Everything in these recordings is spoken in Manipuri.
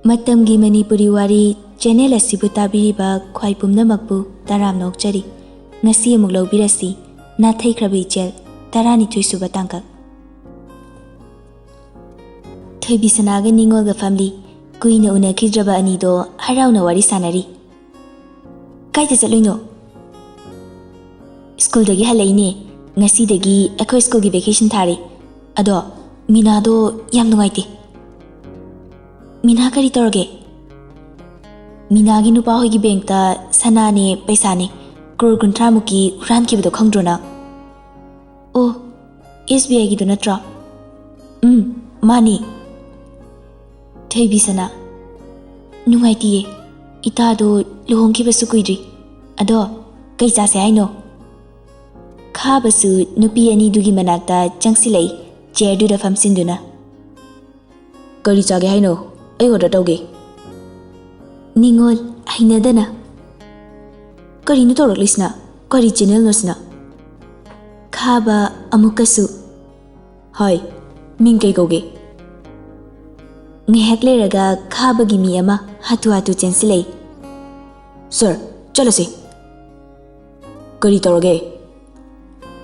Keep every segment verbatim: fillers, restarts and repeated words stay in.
ꯃꯇꯝꯒꯤ ꯃꯅꯤꯄꯨꯔꯤ ꯋꯥꯔꯤ ꯆꯦꯅꯦꯜ ꯑꯁꯤꯕꯨ ꯇꯥꯕꯤꯔꯤꯕ ꯈ꯭ꯋꯥꯏ ꯄꯨꯝꯅꯃꯛꯄꯨ ꯇꯔꯥꯝꯅ ꯑꯣꯛꯆꯔꯤ꯫ ꯉꯁꯤ ꯑꯃꯨꯛ ꯂꯧꯕꯤꯔꯁꯤ ꯅꯥꯊꯩꯈ꯭ꯔꯕ ꯏꯆꯦꯜ ꯇꯔꯥꯅꯤꯊꯣꯏ ꯁꯨꯕ ꯇꯥꯡꯀꯛ꯫ ꯊꯣꯏꯕꯤꯁꯅꯥꯒ ꯅꯤꯉꯣꯜꯒ ꯐꯝꯂꯤ꯫ ꯀꯨꯏꯅ ꯎꯅꯈꯤꯗ꯭ꯔꯕ ꯑꯅꯤꯗꯣ ꯍꯔꯥꯎꯅ ꯋꯥꯔꯤ ꯁꯥꯟꯅꯔꯤ꯫ "ꯀꯥꯏꯗ ꯆꯠꯂꯨꯏꯅꯣ?" "ꯁ꯭ꯀꯨꯜꯗꯒꯤ ꯍꯜꯂꯛꯏꯅꯦ꯫ ꯉꯁꯤꯗꯒꯤ ꯑꯩꯈꯣꯏ ꯁ꯭ꯀꯨꯜꯒꯤ ꯚꯦꯀꯦꯁꯟ ꯊꯥꯔꯦ꯫ ꯑꯗꯣ ꯃꯤꯅꯥꯗꯣ ꯌꯥꯝ ꯅꯨꯡꯉꯥꯏꯇꯦ꯫" "ꯃꯤꯅꯥ ꯀꯔꯤ ꯇꯧꯔꯒꯦ?" "ꯃꯤꯅꯥꯒꯤ ꯅꯨꯄꯥ ꯍꯣꯏꯒꯤ ꯕꯦꯡꯛꯇ ꯁꯅꯥꯅꯦ ꯄꯩꯁꯥꯅꯦ ꯀ꯭ꯔꯣꯔ ꯀꯨꯟꯊ꯭ꯔꯥꯃꯨꯛꯀꯤ ꯍꯨꯔꯥꯟꯈꯤꯕꯗꯣ ꯈꯪꯗ꯭ꯔꯣ ꯅꯪ?" "ꯑꯣ, ꯑꯦꯁ ꯕꯤ ꯑꯥꯏꯒꯤꯗꯣ ꯅꯠꯇ꯭ꯔꯣ?" "ꯎꯝ, ꯃꯥꯅꯤ꯫" ꯊꯣꯏꯕꯤꯁꯅꯥ, "ꯅꯨꯡꯉꯥꯏꯇꯤꯌꯦ, ꯏꯇꯥꯗꯣ ꯂꯨꯍꯣꯡꯈꯤꯕꯁꯨ ꯀꯨꯏꯗ꯭ꯔꯤ꯫ ꯑꯗꯣ ꯀꯩ ꯆꯥꯁꯦ ꯍꯥꯏꯅꯣ?" ꯈꯥꯕꯁꯨ ꯅꯨꯄꯤ ꯑꯅꯤꯗꯨꯒꯤ ꯃꯅꯥꯛꯇ ꯆꯪꯁꯤꯜꯂꯛꯏ, ꯆꯤꯌꯔꯗꯨꯗ ꯐꯝꯁꯤꯟꯗꯨꯅ꯫ "ꯀꯔꯤ ꯆꯥꯒꯦ ꯍꯥꯏꯅꯣ? ꯑꯩ ꯑꯣꯔꯗꯔ ꯇꯧꯒꯦ꯫" ꯅꯤꯉꯣꯜ, ꯍꯩꯅꯗꯅ, "ꯀꯔꯤꯅꯣ ꯇꯧꯔꯛꯂꯤꯁꯤꯅ? ꯀꯔꯤ ꯆꯦꯅꯦꯜꯅꯣ ꯁꯤꯅ?" ꯈꯥꯕ ꯑꯃꯨꯛꯀꯁꯨ, "ꯍꯣꯏ, ꯃꯤꯡ ꯀꯩ ꯀꯧꯒꯦ?" ꯉꯥꯏꯍꯥꯛ ꯂꯩꯔꯒ ꯈꯥꯕꯒꯤ ꯃꯤ ꯑꯃ ꯍꯥꯊꯨ ꯍꯥꯊꯨ ꯆꯦꯟꯁꯤꯜꯂꯛꯏ꯫ "ꯁꯔ, ꯆꯠꯂꯁꯤ꯫" "ꯀꯔꯤ ꯇꯧꯔꯒꯦ?"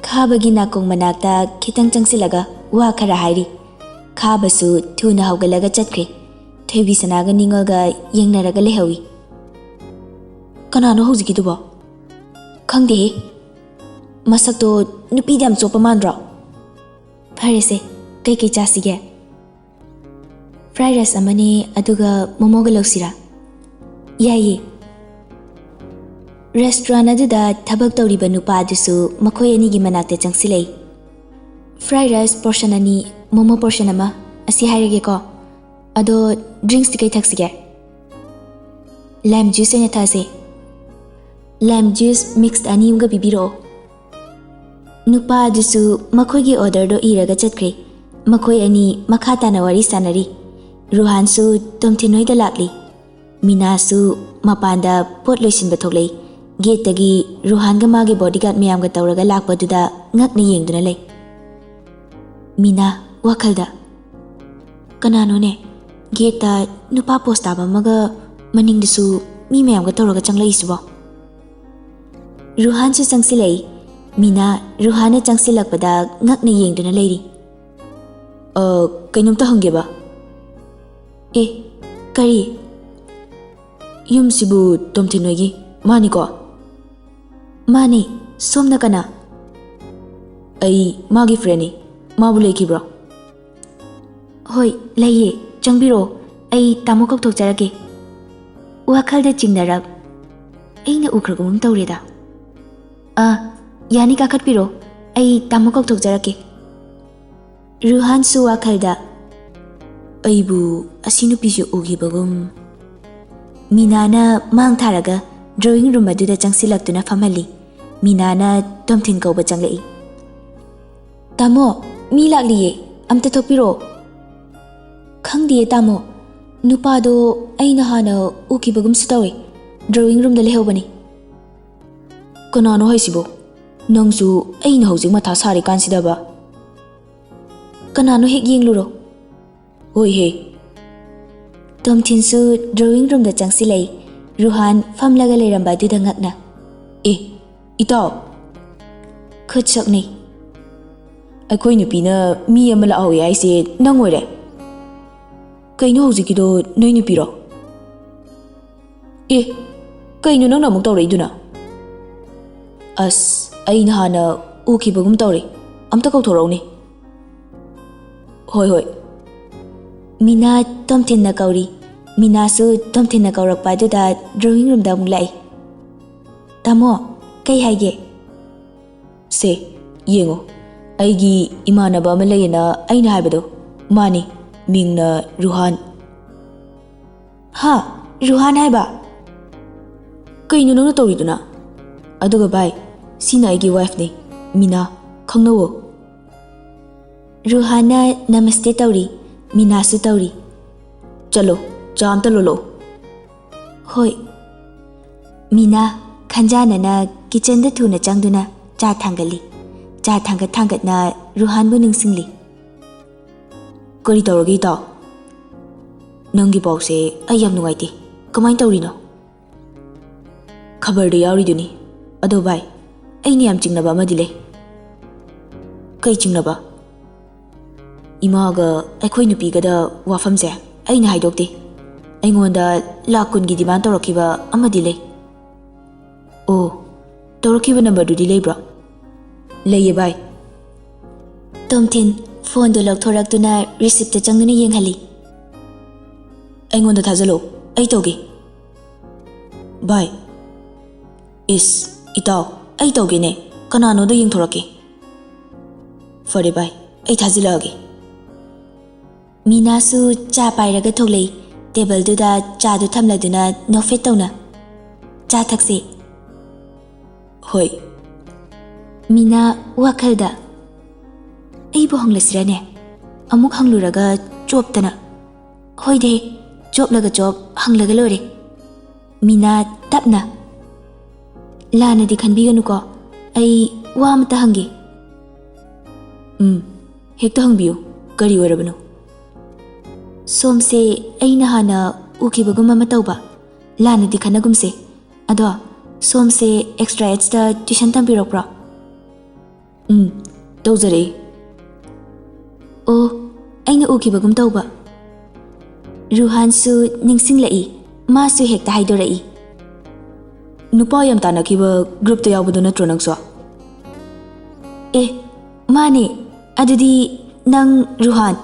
ꯈꯥꯕꯒꯤ ꯅꯥꯀꯣꯡ ꯃꯅꯥꯛꯇ ꯈꯤꯇꯪ ꯆꯪꯁꯤꯜꯂꯒ ꯋꯥ ꯈꯔ ꯍꯥꯏꯔꯤ꯫ ꯈꯥꯕꯁꯨ ꯊꯨꯅ ꯍꯧꯒꯠꯂꯒ ꯆꯠꯈ꯭ꯔꯦ꯫ ꯊꯣꯏꯕꯤꯁꯅꯥꯒ ꯅꯤꯉꯣꯜꯒ ꯌꯦꯡꯅꯔꯒ ꯂꯩꯍꯧꯏ꯫ "ꯀꯅꯥꯅꯣ ꯍꯧꯖꯤꯛꯀꯤꯗꯨꯕꯣ?" "ꯈꯪꯗꯦꯍꯦ꯫ ꯃꯁꯛꯇꯣ ꯅꯨꯄꯤꯗ ꯌꯥꯝ ꯆꯣꯞꯄ ꯃꯥꯟꯗ꯭ꯔꯣ?" "ꯐꯔꯦꯁꯦ, ꯀꯩꯀꯩ ꯆꯥꯁꯤꯒꯦ?" "ꯐ꯭ꯔꯥꯏ ꯔꯥꯏꯁ ꯑꯃꯅꯦ, ꯑꯗꯨꯒ ꯃꯣꯃꯣꯒ ꯂꯧꯁꯤꯔꯥ?" "ꯌꯥꯏꯌꯦ꯫" ꯔꯦꯁꯇꯨꯔꯥꯟ ꯑꯗꯨꯗ ꯊꯕꯛ ꯇꯧꯔꯤꯕ ꯅꯨꯄꯥ ꯑꯗꯨꯁꯨ ꯃꯈꯣꯏ ꯑꯅꯤꯒꯤ ꯃꯅꯥꯛꯇ ꯆꯪꯁꯤꯜꯂꯛꯏ꯫ "ꯐ꯭ꯔꯥꯏ ꯔꯥꯏꯁ ꯄꯣꯔꯁꯟ ꯑꯅꯤ, ꯃꯣꯃꯣ ꯄꯣꯔꯁꯟ ꯑꯃ, ꯑꯁꯤ ꯍꯥꯏꯔꯒꯦꯀꯣ꯫ ꯑꯗꯣ ꯗ꯭ꯔꯤꯡꯛꯁꯇꯤ ꯀꯩ ꯊꯛꯁꯤꯒꯦ?" "ꯂꯥꯏꯝ ꯖꯨꯏꯁ ꯑꯣꯏꯅ ꯊꯛꯑꯁꯦ꯫" "ꯂꯥꯏꯝ ꯖꯨꯏꯁ ꯃꯤꯛꯁ ꯑꯅꯤ ꯑꯃꯒ ꯄꯤꯕꯤꯔꯛꯑꯣ꯫" ꯅꯨꯄꯥ ꯑꯗꯨꯁꯨ ꯃꯈꯣꯏꯒꯤ ꯑꯣꯔꯗꯔꯗꯣ ꯏꯔꯒ ꯆꯠꯈ꯭ꯔꯦ꯫ ꯃꯈꯣꯏ ꯑꯅꯤ ꯃꯈꯥ ꯇꯥꯅ ꯋꯥꯔꯤ ꯁꯥꯟꯅꯔꯤ꯫ ꯔꯨꯍꯥꯟꯁꯨ ꯇꯣꯝꯊꯤꯟ ꯍꯣꯏꯗ ꯂꯥꯛꯂꯤ꯫ ꯃꯤꯅꯥꯁꯨ ꯃꯄꯥꯟꯗ ꯄꯣꯠ ꯂꯣꯏꯁꯤꯟꯕ ꯊꯣꯛꯂꯛꯏ꯫ ꯒꯦꯠꯇꯒꯤ ꯔꯨꯍꯥꯟꯒ ꯃꯥꯒꯤ ꯕꯣꯗꯤꯒꯥꯔꯗ ꯃꯌꯥꯝꯒ ꯇꯧꯔꯒ ꯂꯥꯛꯄꯗꯨꯗ ꯉꯛꯅ ꯌꯦꯡꯗꯨꯅ ꯂꯩ꯫ ꯃꯤꯅꯥ, ꯋꯥꯈꯜꯗ, "ꯀꯅꯥꯅꯣꯅꯦ? ꯒꯦꯠꯇ ꯅꯨꯄꯥ ꯄꯣꯁ ꯇꯥꯕ ꯑꯃꯒ ꯃꯅꯤꯡꯗꯁꯨ ꯃꯤ ꯃꯌꯥꯝꯒ ꯇꯧꯔꯒ ꯆꯪꯂꯛꯏꯁꯤꯕꯣ? ꯔꯨꯍꯥꯟꯁꯨ ꯆꯪꯁꯤꯜꯂꯛꯏ꯫ ꯃꯤꯅꯥ ꯔꯨꯍꯥꯟꯅ ꯆꯪꯁꯤꯜꯂꯛꯄꯗ ꯉꯛꯅ ꯌꯦꯡꯗꯨꯅ ꯂꯩꯔꯤ꯫ "ꯑ, ꯀꯩꯅꯣꯝꯇ ꯍꯪꯒꯦꯕ?" "ꯑꯦ, ꯀꯔꯤ?" "ꯌꯨꯝꯁꯤꯕꯨ ꯇꯣꯝꯊꯤꯟ ꯍꯣꯏꯒꯤ ꯃꯥꯅꯤꯀꯣ?" "ꯃꯥꯅꯤ꯫ ꯁꯣꯝꯅ ꯀꯅꯥ?" "ꯑꯩ ꯃꯥꯒꯤ ꯐ꯭ꯔꯦꯟꯅꯤ꯫ ꯃꯥꯕꯨ ꯂꯩꯈꯤꯕ꯭ꯔꯣ?" "ꯍꯣꯏ, ꯂꯩꯌꯦ꯫ ꯆꯪꯕꯤꯔꯛꯑꯣ꯫ ꯑꯩ ꯇꯥꯃꯣ ꯀꯧꯊꯣꯛꯆꯔꯛꯀꯦ꯫" ꯋꯥꯈꯜꯗ ꯆꯤꯡꯅꯔꯛ, "ꯑꯩꯅ ꯎꯈ꯭ꯔꯒꯨꯝ ꯇꯧꯔꯦꯗ꯫ ꯑꯥ, ꯌꯥꯅꯤ, ꯀꯥꯈꯠꯄꯤꯔꯣ꯫ ꯑꯩ ꯇꯥꯃꯣ ꯀꯧꯊꯣꯛꯆꯔꯛꯀꯦ꯫" ꯔꯨꯍꯥꯟꯁꯨ ꯋꯥꯈꯜꯗ, "ꯑꯩꯕꯨ ꯑꯁꯤ ꯅꯨꯄꯤꯁꯨ ꯎꯈꯤꯕꯒꯨꯝ꯫" ꯃꯤꯅꯥꯅ ꯃꯥꯡ ꯊꯥꯔꯒ ꯗ꯭ꯔꯣꯋꯤꯡ ꯔꯨꯝ ꯑꯗꯨꯗ ꯆꯪꯁꯤꯜꯂꯛꯇꯨꯅ ꯐꯝꯍꯜꯂꯤ꯫ ꯃꯤꯅꯥꯅ ꯇꯣꯝꯊꯤꯟ ꯀꯧꯕ ꯆꯪꯂꯛꯏ꯫ "ꯇꯥꯃꯣ, ꯃꯤ ꯂꯥꯛꯂꯤꯌꯦ, ꯑꯝꯇ ꯊꯣꯛꯄꯤꯔꯛꯑꯣ꯫" "ꯈꯪꯗꯤꯌꯦ ꯇꯥꯃꯣ, ꯅꯨꯄꯥꯗꯣ ꯑꯩꯅ ꯍꯥꯟꯅ ꯎꯈꯤꯕꯒꯨꯝꯁꯨ ꯇꯧꯏ, ꯗ꯭ꯔꯣꯋꯤꯡ ꯔꯨꯝꯗ ꯂꯩꯍꯧꯕꯅꯤ꯫" "ꯀꯅꯥꯅꯣ ꯍꯥꯏꯁꯤꯕꯣ? ꯅꯪꯁꯨ ꯑꯩꯅ ꯍꯧꯖꯤꯛ ꯃꯊꯥ ꯁꯥꯔꯤꯀꯥꯟꯁꯤꯗꯕ?" "ꯀꯅꯥꯅꯣ ꯍꯦꯛ ꯌꯦꯡꯂꯨꯔꯣ꯫" "ꯍꯣꯏ ꯍꯦ꯫" ꯇꯣꯝꯊꯤꯟꯁꯨ ꯗ꯭ꯔꯣꯋꯤꯡ ꯔꯨꯝꯗ ꯆꯪꯁꯤꯜꯂꯛꯏ꯫ ꯔꯨꯍꯥꯟ ꯐꯝꯂꯒ ꯂꯩꯔꯝꯕ ꯑꯗꯨꯗ ꯉꯛꯅ, "ꯑꯦ, ꯏꯇꯥꯎ!" ꯈꯨꯠ ꯁꯣꯛꯅꯩ꯫ "ꯑꯩꯈꯣꯏ ꯅꯨꯄꯤꯅ ꯃꯤ ꯑꯃ ꯂꯥꯛꯍꯧꯋꯦ ꯍꯥꯏꯁꯦ ꯅꯪ ꯑꯣꯏꯔꯦ? ꯀꯩꯅꯣ ꯍꯧꯖꯤꯛꯀꯤꯗꯣ ꯅꯣꯏ ꯅꯨꯄꯤꯔꯣ?" "ꯑꯦ, ꯀꯩꯅꯣ ꯅꯪꯅ ꯑꯃꯨꯛ ꯇꯧꯔꯛꯏꯗꯨꯅ?" "ꯑꯁ, ꯑꯩꯅ ꯍꯥꯟꯅ ꯎꯈꯤꯕꯒꯨꯝ ꯇꯧꯔꯦ꯫ ꯑꯝꯇ ꯀꯧꯊꯣꯔꯛꯎꯅꯦ꯫" "ꯍꯣꯏ, ꯍꯣꯏ꯫" ꯃꯤꯅꯥ ꯇꯣꯝꯊꯤꯟꯅ ꯀꯧꯔꯤ꯫ ꯃꯤꯅꯥꯁꯨ ꯇꯣꯝꯊꯤꯟꯅ ꯀꯧꯔꯛꯄ ꯑꯗꯨꯗ ꯗ꯭ꯔꯣꯋꯤꯡ ꯔꯨꯝꯗ ꯑꯃꯨꯛ ꯂꯥꯛꯏ꯫ "ꯇꯥꯃꯣ, ꯀꯩ ꯍꯥꯏꯒꯦ?" "ꯁꯦ, ꯌꯦꯡꯉꯣ, ꯑꯩꯒꯤ ꯏꯃꯥꯟꯅꯕ ꯑꯃ ꯂꯩꯌꯦꯅ ꯑꯩꯅ ꯍꯥꯏꯕꯗꯣ, ꯃꯥꯅꯤ, ꯃꯤꯡꯅ ꯔꯨꯍꯥꯟ꯫" "ꯍꯥ? ꯔꯨꯍꯥꯟ ꯍꯥꯏꯕ?" "ꯀꯩꯅꯣ ꯅꯪꯅ ꯇꯧꯔꯤꯗꯨꯅ? ꯑꯗꯨꯒ ꯚꯥꯏ, ꯁꯤꯅ ꯑꯩꯒꯤ ꯋꯥꯏꯐꯅꯤ, ꯃꯤꯅꯥ, ꯈꯪꯅꯧꯋꯣ꯫" ꯔꯨꯍꯥꯟꯅ ꯅꯃꯁꯇꯦ ꯇꯧꯔꯤ, ꯃꯤꯅꯥꯁꯨ ꯇꯧꯔꯤ꯫ "ꯆꯠꯂꯣ, ꯆꯥ ꯑꯝꯇ ꯂꯣꯜꯂꯛꯑꯣ꯫" "ꯍꯣꯏ꯫" ꯃꯤꯅꯥ ꯈꯟꯖꯥꯅꯅ ꯀꯤꯆꯟꯗ ꯊꯨꯅ ꯆꯪꯗꯨꯅ ꯆꯥ ꯊꯥꯡꯒꯠꯂꯤ꯫ ꯆꯥ ꯊꯥꯡꯒꯠ ꯊꯥꯡꯒꯠꯅ ꯔꯨꯍꯥꯟꯕꯨ ꯅꯤꯡꯁꯤꯡꯂꯤ꯫ "ꯀꯔꯤ ꯇꯧꯔꯒꯦ, ꯏꯇꯥꯎ?" ꯅꯪꯒꯤ ꯄꯥꯎꯁꯦ ꯑꯩ ꯌꯥꯝ ꯅꯨꯡꯉꯥꯏꯇꯦ꯫ ꯀꯃꯥꯏꯅ ꯇꯧꯔꯤꯅꯣ? ꯈꯕꯔꯗ ꯌꯥꯎꯔꯤꯗꯨꯅꯤ꯫ ꯑꯗꯣ ꯚꯥꯏ, ꯑꯩꯅ ꯌꯥꯝ ꯆꯤꯡꯅꯕ ꯑꯃꯗꯤ ꯂꯩ꯫ ꯀꯩ ꯆꯤꯡꯅꯕ? ꯏꯃꯥꯒ ꯑꯩꯈꯣꯏ ꯅꯨꯄꯤꯒꯗ ꯋꯥꯐꯝꯁꯦ ꯑꯩꯅ ꯍꯥꯏꯗꯣꯛꯇꯦ꯫ ꯑꯩꯉꯣꯟꯗ ꯂꯥꯛ ꯀꯨꯟꯒꯤ demand ꯇꯧꯔꯛꯈꯤꯕ ꯑꯃꯗꯤ ꯂꯩ꯫ ꯑꯣ, ꯇꯧꯔꯛꯈꯤꯕ ꯅꯝꯕꯔꯗꯨꯗꯤ ꯂꯩꯕ꯭ꯔꯣ? ꯂꯩꯌꯦ ꯚꯥꯏ꯫ ꯇꯣꯝꯊꯤꯟ ꯐꯣꯟꯗꯨ ꯂꯧꯊꯣꯔꯛꯇꯨꯅ receiptꯇ ꯆꯪꯗꯨꯅ ꯌꯦꯡꯍꯜꯂꯤ꯫ ꯑꯩꯉꯣꯟꯗ ꯊꯥꯖꯜꯂꯣ, ꯑꯩ ꯇꯧꯒꯦ꯫ ꯚꯥꯏ, ꯏꯁ, ꯏꯇꯥꯎ, ꯑꯩ ꯇꯧꯒꯦꯅꯦ꯫ ꯀꯅꯥꯅꯣꯗ ꯌꯦꯡꯊꯣꯔꯛꯀꯦ꯫ ꯐꯔꯦ ꯚꯥꯏ, ꯑꯩ ꯊꯥꯖꯤꯜꯂꯛꯑꯒꯦ꯫ ꯃꯤꯅꯥꯁꯨ ꯆꯥ ꯄꯥꯏꯔꯒ ꯊꯣꯛꯂꯛꯏ꯫ ꯇꯦꯕꯜꯗꯨꯗ ꯆꯥꯗꯨ ꯊꯝꯂꯗꯨꯅ ꯅꯣꯛꯐꯦꯠ ꯇꯧꯅ, "ꯆꯥ ꯊꯛꯁꯦ꯫" "ꯍꯣꯏ꯫" ꯃꯤꯅꯥ ꯋꯥꯈꯜꯗ, "ꯑꯩꯕꯨ ꯍꯪꯂꯁꯤꯔꯅꯦ? ꯑꯃꯨꯛ ꯍꯪꯂꯨꯔꯒ ꯆꯣꯞꯇꯅ꯫ ꯍꯣꯏꯗꯦ, ꯆꯣꯞꯂꯒ ꯆꯣꯞ, ꯍꯪꯂꯒ ꯂꯣꯏꯔꯦ꯫" ꯃꯤꯅꯥ ꯇꯞꯅ, "ꯂꯥꯟꯅꯗꯤ ꯈꯟꯕꯤꯒꯅꯨꯀꯣ, ꯑꯩ ꯋꯥ ꯑꯃꯇ ꯍꯪꯒꯦ꯫" "ꯎꯝ, ꯍꯦꯛꯇ ꯍꯪꯕꯤꯌꯨ, ꯀꯔꯤ ꯑꯣꯏꯔꯕꯅꯣ?" "ꯁꯣꯝꯁꯦ ꯑꯩꯅ ꯍꯥꯟꯅ ꯎꯈꯤꯕꯒꯨꯝ ꯑꯃ ꯇꯧꯕ꯫ ꯂꯥꯟꯅꯗꯤ ꯈꯟꯅꯒꯨꯝꯁꯦ꯫ ꯑꯗꯣ ꯁꯣꯝꯁꯦ extra edgeꯇ tuition ꯇꯝꯕꯤꯔꯛꯄ꯭ꯔꯣ?" "ꯎꯝ, ꯇꯧꯖꯔꯛꯏ꯫" "ꯑꯣ, ꯑꯩꯅ ꯎꯈꯤꯕꯒꯨꯝ ꯇꯧꯕ꯫" ꯔꯨꯍꯥꯟꯁꯨ ꯅꯤꯡꯁꯤꯡꯂꯛꯏ꯫ ꯃꯥꯁꯨ ꯍꯦꯛꯇ ꯍꯥꯏꯗꯣꯔꯛꯏ꯫ "ꯅꯨꯄꯥ ꯌꯥꯝ ꯇꯥꯟꯅꯈꯤꯕ groupꯇ ꯌꯥꯎꯕꯗꯣ ꯅꯠꯇ꯭ꯔꯣ ꯅꯪꯁꯨ?" "ꯑꯦ, ꯃꯥꯅꯦ꯫ ꯑꯗꯨꯗꯤ ꯅꯪ ꯔꯨꯍꯥꯟ?"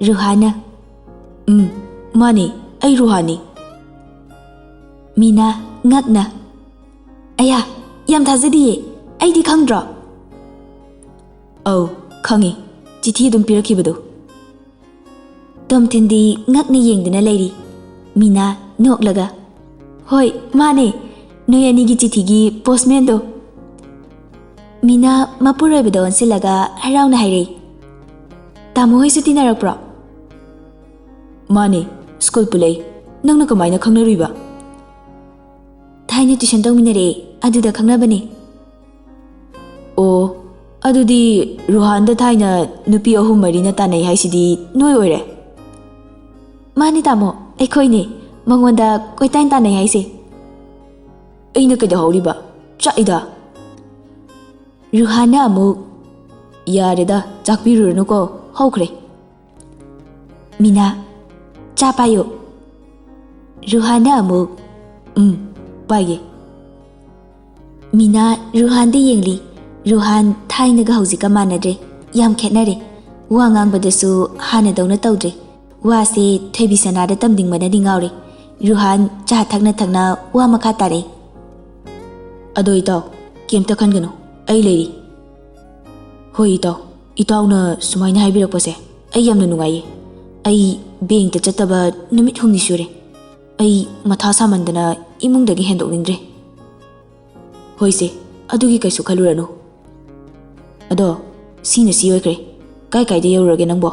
ꯔꯨꯍꯥꯟꯅ, "ꯎꯝ, ꯃꯥꯅꯦ, ꯑꯩ ꯔꯨꯍꯥꯟꯅꯤ꯫" ꯃꯤꯅꯥ ꯉꯛꯅ, "ꯑꯌꯥ, ꯌꯥꯝ ꯊꯥꯖꯗꯤꯌꯦ, ꯑꯩꯗꯤ ꯈꯪꯗ꯭ꯔꯣ?" "ꯑꯧ, ꯈꯪꯉꯤ, ꯆꯤꯊꯤ ꯑꯗꯨꯝ ꯄꯤꯔꯛꯈꯤꯕꯗꯣ꯫" ꯇꯣꯝꯊꯤꯟꯗꯤ ꯉꯛꯅ ꯌꯦꯡꯗꯨꯅ ꯂꯩꯔꯤ꯫ ꯃꯤꯅꯥ ꯅꯣꯛꯂꯒ, "ꯍꯣꯏ, ꯃꯥꯅꯦ, ꯅꯣꯏ ꯑꯅꯤꯒꯤ ꯆꯤꯊꯤꯒꯤ postmanꯗꯣ꯫" ꯃꯤꯅꯥ ꯃꯄꯨꯔꯣꯏꯕꯗ ꯑꯣꯟꯁꯤꯜꯂꯒ ꯍꯔꯥꯎꯅ ꯍꯥꯏꯔꯛꯏ, "ꯇꯥꯃꯣ ꯍꯣꯏꯁꯨ ꯇꯤꯟꯅꯔꯛꯄ꯭ꯔꯣ?" "ꯃꯥꯅꯦ, ꯁ꯭ꯀꯨꯜ ꯄꯨꯜꯂꯛꯏ꯫ ꯅꯪꯅ ꯀꯃꯥꯏꯅ ꯈꯪꯅꯔꯨꯏꯕ?" "ꯊꯥꯏꯅ tuition ꯇꯧꯃꯤꯟꯅꯔꯛꯑꯦ, ꯑꯗꯨꯗ ꯈꯪꯅꯕꯅꯦ꯫" "ꯑꯣ, ꯑꯗꯨꯗꯤ ꯔꯨꯍꯥꯟꯗ ꯊꯥꯏꯅ ꯅꯨꯄꯤ ꯑꯍꯨꯝ ꯃꯔꯤꯅ ꯇꯥꯟꯅꯩ ꯍꯥꯏꯁꯤꯗꯤ ꯅꯣꯏ ꯑꯣꯏꯔꯦ?" ꯃꯥꯅꯦ ꯇꯥꯃꯣ, ꯑꯩꯈꯣꯏꯅꯦ꯫ ꯃꯉꯣꯟꯗ ꯀꯣꯏꯇꯥꯟ ꯇꯥꯟꯅꯩ ꯍꯥꯏꯁꯦ꯫ ꯑꯩꯅ ꯀꯩꯗꯧꯍꯧꯔꯤꯕ? ꯆꯥꯛꯏꯗ꯫ ꯔꯨꯍꯥꯟꯅ ꯑꯃꯨꯛ, "ꯌꯥꯔꯦꯗ, ꯆꯥꯛꯄꯤꯔꯨꯔꯅꯨꯀꯣ, ꯍꯧꯈ꯭ꯔꯦ꯫" ꯃꯤꯅꯥ, "ꯆꯥ ꯄꯥꯏꯌꯨ꯫" ꯔꯨꯍꯥꯟꯅ ꯑꯃꯨꯛ, "ꯎꯝ, ꯄꯥꯏꯒꯦ꯫" ꯃꯤꯅꯥ ꯔꯨꯍꯥꯟꯗ ꯌꯦꯡꯂꯤ꯫ ꯔꯨꯍꯥꯟ ꯊꯥꯏꯅꯒ ꯍꯧꯖꯤꯛꯀ ꯃꯥꯟꯅꯗ꯭ꯔꯦ, ꯌꯥꯝ ꯈꯦꯠꯅꯔꯦ꯫ ꯋꯥ ꯉꯥꯡꯕꯗꯁꯨ ꯍꯥꯟꯅꯗꯧꯅ ꯇꯧꯗ꯭ꯔꯦ꯫ ꯋꯥꯁꯦ ꯊꯣꯏꯕꯤꯁꯅꯥꯗ ꯇꯝꯅꯤꯡꯕꯅꯗꯤ ꯉꯥꯎꯔꯦ꯫ ꯔꯨꯍꯥꯟ ꯆꯥ ꯊꯛꯅ ꯊꯛꯅ ꯋꯥ ꯃꯈꯥ ꯇꯥꯔꯛꯏ꯫ "ꯑꯗꯣ ꯏꯇꯥꯎ, ꯀꯩꯝꯇ ꯈꯟꯒꯅꯨ, ꯑꯩ ꯂꯩꯔꯤ꯫" "ꯍꯣꯏ ꯏꯇꯥꯎ, ꯏꯇꯥꯎꯅ ꯁꯨꯃꯥꯏꯅ ꯍꯥꯏꯕꯤꯔꯛꯄꯁꯦ ꯑꯩ ꯌꯥꯝꯅ ꯅꯨꯡꯉꯥꯏꯌꯦ꯫ ꯑꯩ ꯕꯦꯡꯛꯇ ꯆꯠꯇꯕ ꯅꯨꯃꯤꯠ ꯍꯨꯝꯅꯤ ꯁꯨꯔꯦ꯫ ꯑꯩ ꯃꯊꯥ ꯁꯥꯃꯟꯗꯅ ꯏꯃꯨꯡꯗꯒꯤ ꯍꯦꯟꯗꯣꯛꯅꯤꯡꯗ꯭ꯔꯦ꯫ ꯍꯣꯏꯁꯦ, ꯑꯗꯨꯒꯤ ꯀꯩꯁꯨ ꯈꯜꯂꯨꯔꯅꯨ꯫ ꯑꯗꯣ, ꯁꯤꯅ ꯁꯤ ꯑꯣꯏꯈ꯭ꯔꯦ꯫ ꯀꯥꯏ ꯀꯥꯏꯗ ꯌꯧꯔꯨꯔꯒꯦ ꯅꯪꯕꯣ?"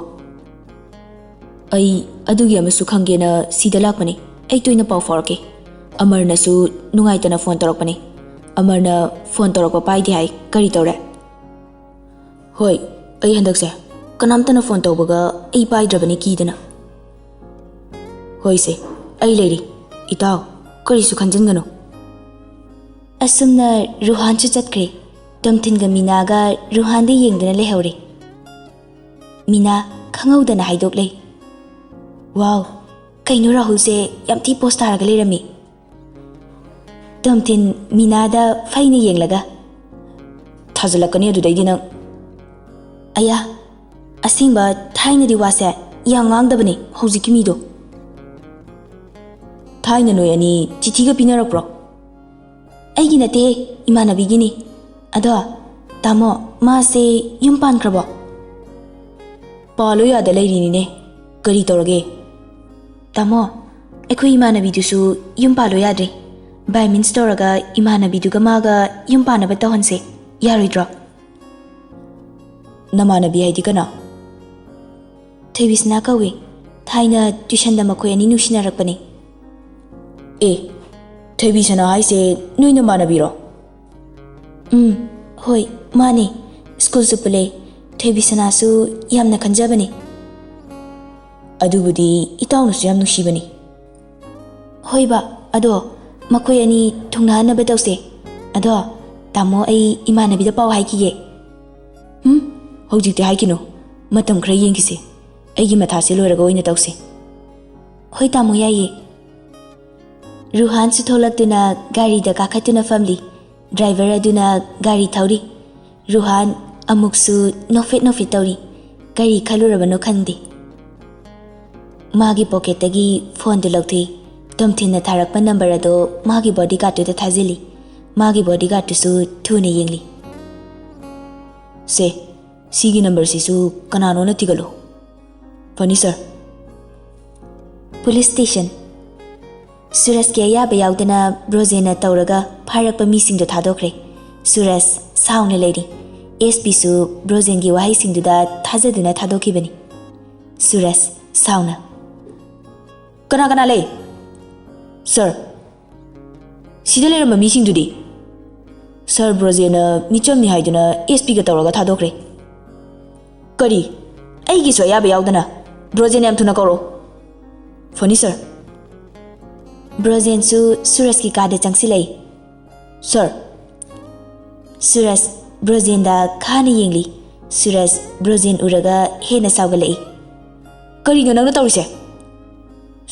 "ꯑꯩ ꯑꯗꯨꯒꯤ ꯑꯃꯁꯨ ꯈꯪꯒꯦꯅ ꯁꯤꯗ ꯂꯥꯛꯄꯅꯦ꯫ ꯑꯩ ꯇꯣꯏꯅ ꯄꯥꯎ ꯐꯥꯎꯔꯛꯀꯦ꯫ ꯑꯃꯔꯅꯁꯨ ꯅꯨꯡꯉꯥꯏꯇꯅ ꯐꯣꯟ ꯇꯧꯔꯛꯄꯅꯦ꯫ ꯑꯃꯔꯅ ꯐꯣꯟ ꯇꯧꯔꯛꯄ ꯄꯥꯏꯗꯦ ꯍꯥꯏ꯫ ꯀꯔꯤ ꯇꯧꯔꯦ?" "ꯍꯣꯏ, ꯑꯩ ꯍꯟꯗꯛꯁꯦ ꯀꯅꯥꯝꯇꯅ ꯐꯣꯟ ꯇꯧꯕꯒ ꯑꯩ ꯄꯥꯏꯗ꯭ꯔꯕꯅꯤ ꯀꯤꯗꯅ꯫" "ꯍꯣꯏꯁꯦ, ꯑꯩ ꯂꯩꯔꯤ꯫ ꯏꯇꯥꯎ, ꯀꯔꯤꯁꯨ ꯈꯟꯖꯤꯟꯒꯅꯨ꯫" ꯑꯁꯨꯝꯅ ꯔꯨꯍꯥꯟꯁꯨ ꯆꯠꯈ꯭ꯔꯦ꯫ ꯇꯝꯊꯤꯟꯒ ꯃꯤꯅꯥꯒ ꯔꯨꯍꯥꯟꯗ ꯌꯦꯡꯗꯨꯅ ꯂꯩꯍꯧꯔꯦ꯫ ꯃꯤꯅꯥ ꯈꯪꯍꯧꯗꯅ ꯍꯥꯏꯗꯣꯛꯂꯦ, "ꯋꯥꯎ, ꯀꯩꯅꯣ ꯔꯥꯍꯨꯜꯁꯦ ꯌꯥꯝ ꯊꯤ ꯄꯣꯁ ꯇꯥꯔꯒ ꯂꯩꯔꯝꯃꯤ꯫" ꯇꯝꯊꯤꯟ ꯃꯤꯅꯥꯗ ꯐꯩꯅ ꯌꯦꯡꯂꯒ, "ꯊꯥꯖꯤꯜꯂꯛꯀꯅꯤ ꯑꯗꯨꯗꯩꯗꯤ ꯅꯪ꯫" "ꯑꯌꯥ, ꯑꯁꯦꯡꯕ ꯊꯥꯏꯅꯗꯤ ꯋꯥꯁꯦ ꯌꯥꯝ ꯉꯥꯡꯗꯕꯅꯦ ꯍꯧꯖꯤꯛꯀꯤ ꯃꯤꯗꯣ꯫" "ꯊꯥꯏꯅ ꯅꯣꯏ ꯑꯅꯤ ꯆꯤꯊꯤꯒ ꯄꯤꯅꯔꯛꯄ꯭ꯔꯣ?" "ꯑꯩꯒꯤ ꯅꯠꯇꯦ, ꯏꯃꯥꯟꯅꯕꯤꯒꯤꯅꯤ꯫ ꯑꯗꯣ, ꯇꯥꯃꯣ, ꯃꯥꯁꯦ ꯌꯨꯝ ꯄꯥꯟꯈ꯭ꯔꯕꯣ?" "ꯄꯥꯜꯂꯣ ꯌꯥꯗ ꯂꯩꯔꯤꯅꯤꯅꯦ꯫ ꯀꯔꯤ ꯇꯧꯔꯒꯦ?" "ꯇꯥꯃꯣ, ꯑꯩꯈꯣꯏ ꯏꯃꯥꯟꯅꯕꯤꯗꯨꯁꯨ ꯌꯨꯝ ꯄꯥꯜꯂꯣ ꯌꯥꯗ꯭ꯔꯦ꯫ ꯕꯥꯏ ꯃꯤꯟꯁ ꯇꯧꯔꯒ ꯏꯃꯥꯟꯅꯕꯤꯗꯨꯒ ꯃꯥꯒ ꯌꯨꯝ ꯄꯥꯟꯅꯕ ꯇꯧꯍꯟꯁꯦ꯫ ꯌꯥꯔꯣꯏꯗ꯭ꯔꯣ?" "ꯅꯃꯥꯟꯅꯕꯤ ꯍꯥꯏꯗꯤ ꯀꯅꯥ?" "ꯊꯣꯏꯕꯤꯁꯅꯥ ꯀꯧꯏ꯫ ꯊꯥꯏꯅ ꯇ꯭ꯌꯨꯁꯟꯗ ꯃꯈꯣꯏ ꯑꯅꯤ ꯅꯨꯡꯁꯤꯅꯔꯛꯄꯅꯤ꯫" "ꯑꯦ, ꯊꯣꯏꯕꯤꯁꯅꯥ ꯍꯥꯏꯁꯦ ꯅꯣꯏ ꯅꯃꯥꯟꯅꯕꯤꯔꯣ?" "ꯎꯝ, ꯍꯣꯏ, ꯃꯥꯅꯦ꯫ ꯁ꯭ꯀꯨꯜꯁꯨ ꯄꯨꯜꯂꯦ꯫ ꯊꯣꯏꯕꯤꯁꯅꯥꯁꯨ ꯌꯥꯝꯅ ꯈꯟꯖꯕꯅꯦ꯫" ꯑꯗꯨꯕꯨꯗꯤ ꯏꯇꯥꯎꯅꯁꯨ ꯌꯥꯝ ꯅꯨꯡꯁꯤꯕꯅꯤ꯫ ꯍꯣꯏꯕ, ꯑꯗꯣ ꯃꯈꯣꯏ ꯑꯅꯤ ꯊꯨꯡꯅꯍꯟꯅꯕ ꯇꯧꯁꯦ꯫ ꯑꯗꯣ ꯇꯥꯃꯣ, ꯑꯩ ꯏꯃꯥꯟꯅꯕꯤꯗ ꯄꯥꯎ ꯍꯥꯏꯈꯤꯒꯦ꯫ ꯍꯨꯝ? ꯍꯧꯖꯤꯛꯇꯤ ꯍꯥꯏꯈꯤꯅꯨ꯫ ꯃꯇꯝ ꯈꯔ ꯌꯦꯡꯈꯤꯁꯦ꯫ ꯑꯩꯒꯤ ꯃꯊꯥꯁꯦ ꯂꯣꯏꯔꯒ ꯑꯣꯏꯅ ꯇꯧꯁꯦ꯫ ꯍꯣꯏ ꯇꯥꯃꯣ, ꯌꯥꯏꯌꯦ꯫ ꯔꯨꯍꯥꯟꯁꯨ ꯊꯣꯛꯂꯛꯇꯨꯅ ꯒꯥꯔꯤꯗ ꯀꯥꯈꯠꯇꯨꯅ ꯐꯝꯂꯤ꯫ ꯗ꯭ꯔꯥꯏꯚꯔ ꯑꯗꯨꯅ ꯒꯥꯔꯤ ꯊꯧꯔꯤ꯫ ꯔꯨꯍꯥꯟ ꯑꯃꯨꯛꯁꯨ ꯅꯣꯛꯐꯦꯠ ꯅꯣꯛꯐꯦꯠ ꯇꯧꯔꯤ꯫ ꯀꯔꯤ ꯈꯜꯂꯨꯔꯕꯅꯣ ꯈꯪꯗꯦ꯫ ꯃꯥꯒꯤ ꯄꯣꯀꯦꯠꯇꯒꯤ ꯐꯣꯟꯗꯨ ꯂꯧꯊꯣꯛꯏ꯫ ꯇꯣꯝꯊꯤꯟꯅ ꯊꯥꯔꯛꯄ ꯅꯝꯕꯔ ꯑꯗꯣ ꯃꯥꯒꯤ ꯕꯣꯗꯤꯒꯥꯔꯗꯇꯨꯗ ꯊꯥꯖꯤꯜꯂꯤ꯫ ꯃꯥꯒꯤ ꯕꯣꯗꯤꯒꯥꯔꯗꯇꯨꯁꯨ ꯊꯨꯅ ꯌꯦꯡꯂꯤ꯫ "ꯁꯦ, ꯁꯤꯒꯤ ꯅꯝꯕꯔꯁꯤꯁꯨ ꯀꯅꯥꯅꯣꯅ ꯊꯤꯒꯠꯂꯨ꯫" "ꯐꯅꯤ, ꯁꯥꯔ꯫" Police station. ꯁꯨꯔꯖꯀꯤ ꯑꯌꯥꯕ ꯌꯥꯎꯗꯅ ꯕ꯭ꯔꯣꯖꯦꯟꯅ ꯇꯧꯔꯒ ꯐꯥꯔꯛꯄ ꯃꯤꯁꯤꯡꯗꯨ ꯊꯥꯗꯣꯛꯈ꯭ꯔꯦ꯫ ꯁꯨꯔꯖ ꯁꯥꯎꯅ ꯂꯩꯔꯤ꯫ ꯑꯦꯁ ꯄꯤꯁꯨ ꯕ꯭ꯔꯣꯖꯦꯟꯒꯤ ꯋꯥꯍꯩꯁꯤꯡꯗꯨꯗ ꯊꯥꯖꯗꯨꯅ ꯊꯥꯗꯣꯛꯈꯤꯕꯅꯤ꯫ ꯁꯨꯔꯖ ꯁꯥꯎꯅ, "ꯀꯅꯥ ꯀꯅꯥ ꯂꯩ?" "ꯁꯥꯔ, ꯁꯤꯗ ꯂꯩꯔꯝꯕ ꯃꯤꯁꯤꯡꯗꯨꯗꯤ?" "ꯁꯥꯔ, ꯕ꯭ꯔꯣꯖꯦꯟꯅ ꯃꯤꯆꯝꯅꯤ ꯍꯥꯏꯗꯨꯅ ꯑꯦꯁ ꯄꯤꯒ ꯇꯧꯔꯒ ꯊꯥꯗꯣꯛꯈ꯭ꯔꯦ꯫" "ꯀꯔꯤ? ꯑꯩꯒꯤꯁꯨ ꯑꯌꯥꯕ ꯌꯥꯎꯗꯅ? ꯕ꯭ꯔꯣꯖꯦꯟ ꯌꯥꯝ ꯊꯨꯅ ꯀꯧꯔꯣ꯫" "ꯐꯅꯤ, ꯁꯥꯔ꯫" ꯕ꯭ꯔꯣꯖꯦꯟꯁꯨ ꯁꯨꯔꯖꯀꯤ ꯀꯥꯗ ꯆꯪꯁꯤꯜꯂꯛꯏ꯫ "ꯁꯥꯔ꯫" ꯁꯨꯔꯖ ꯕ꯭ꯔꯣꯖꯦꯟꯗ ꯈꯥꯅ ꯌꯦꯡꯂꯤ꯫ ꯁꯨꯔꯖ ꯕ꯭ꯔꯣꯖꯦꯟ ꯎꯔꯒ ꯍꯦꯟꯅ ꯁꯥꯎꯒꯠꯂꯛꯏ꯫ "ꯀꯔꯤꯅꯣ ꯅꯪꯅ ꯇꯧꯔꯤꯁꯦ?"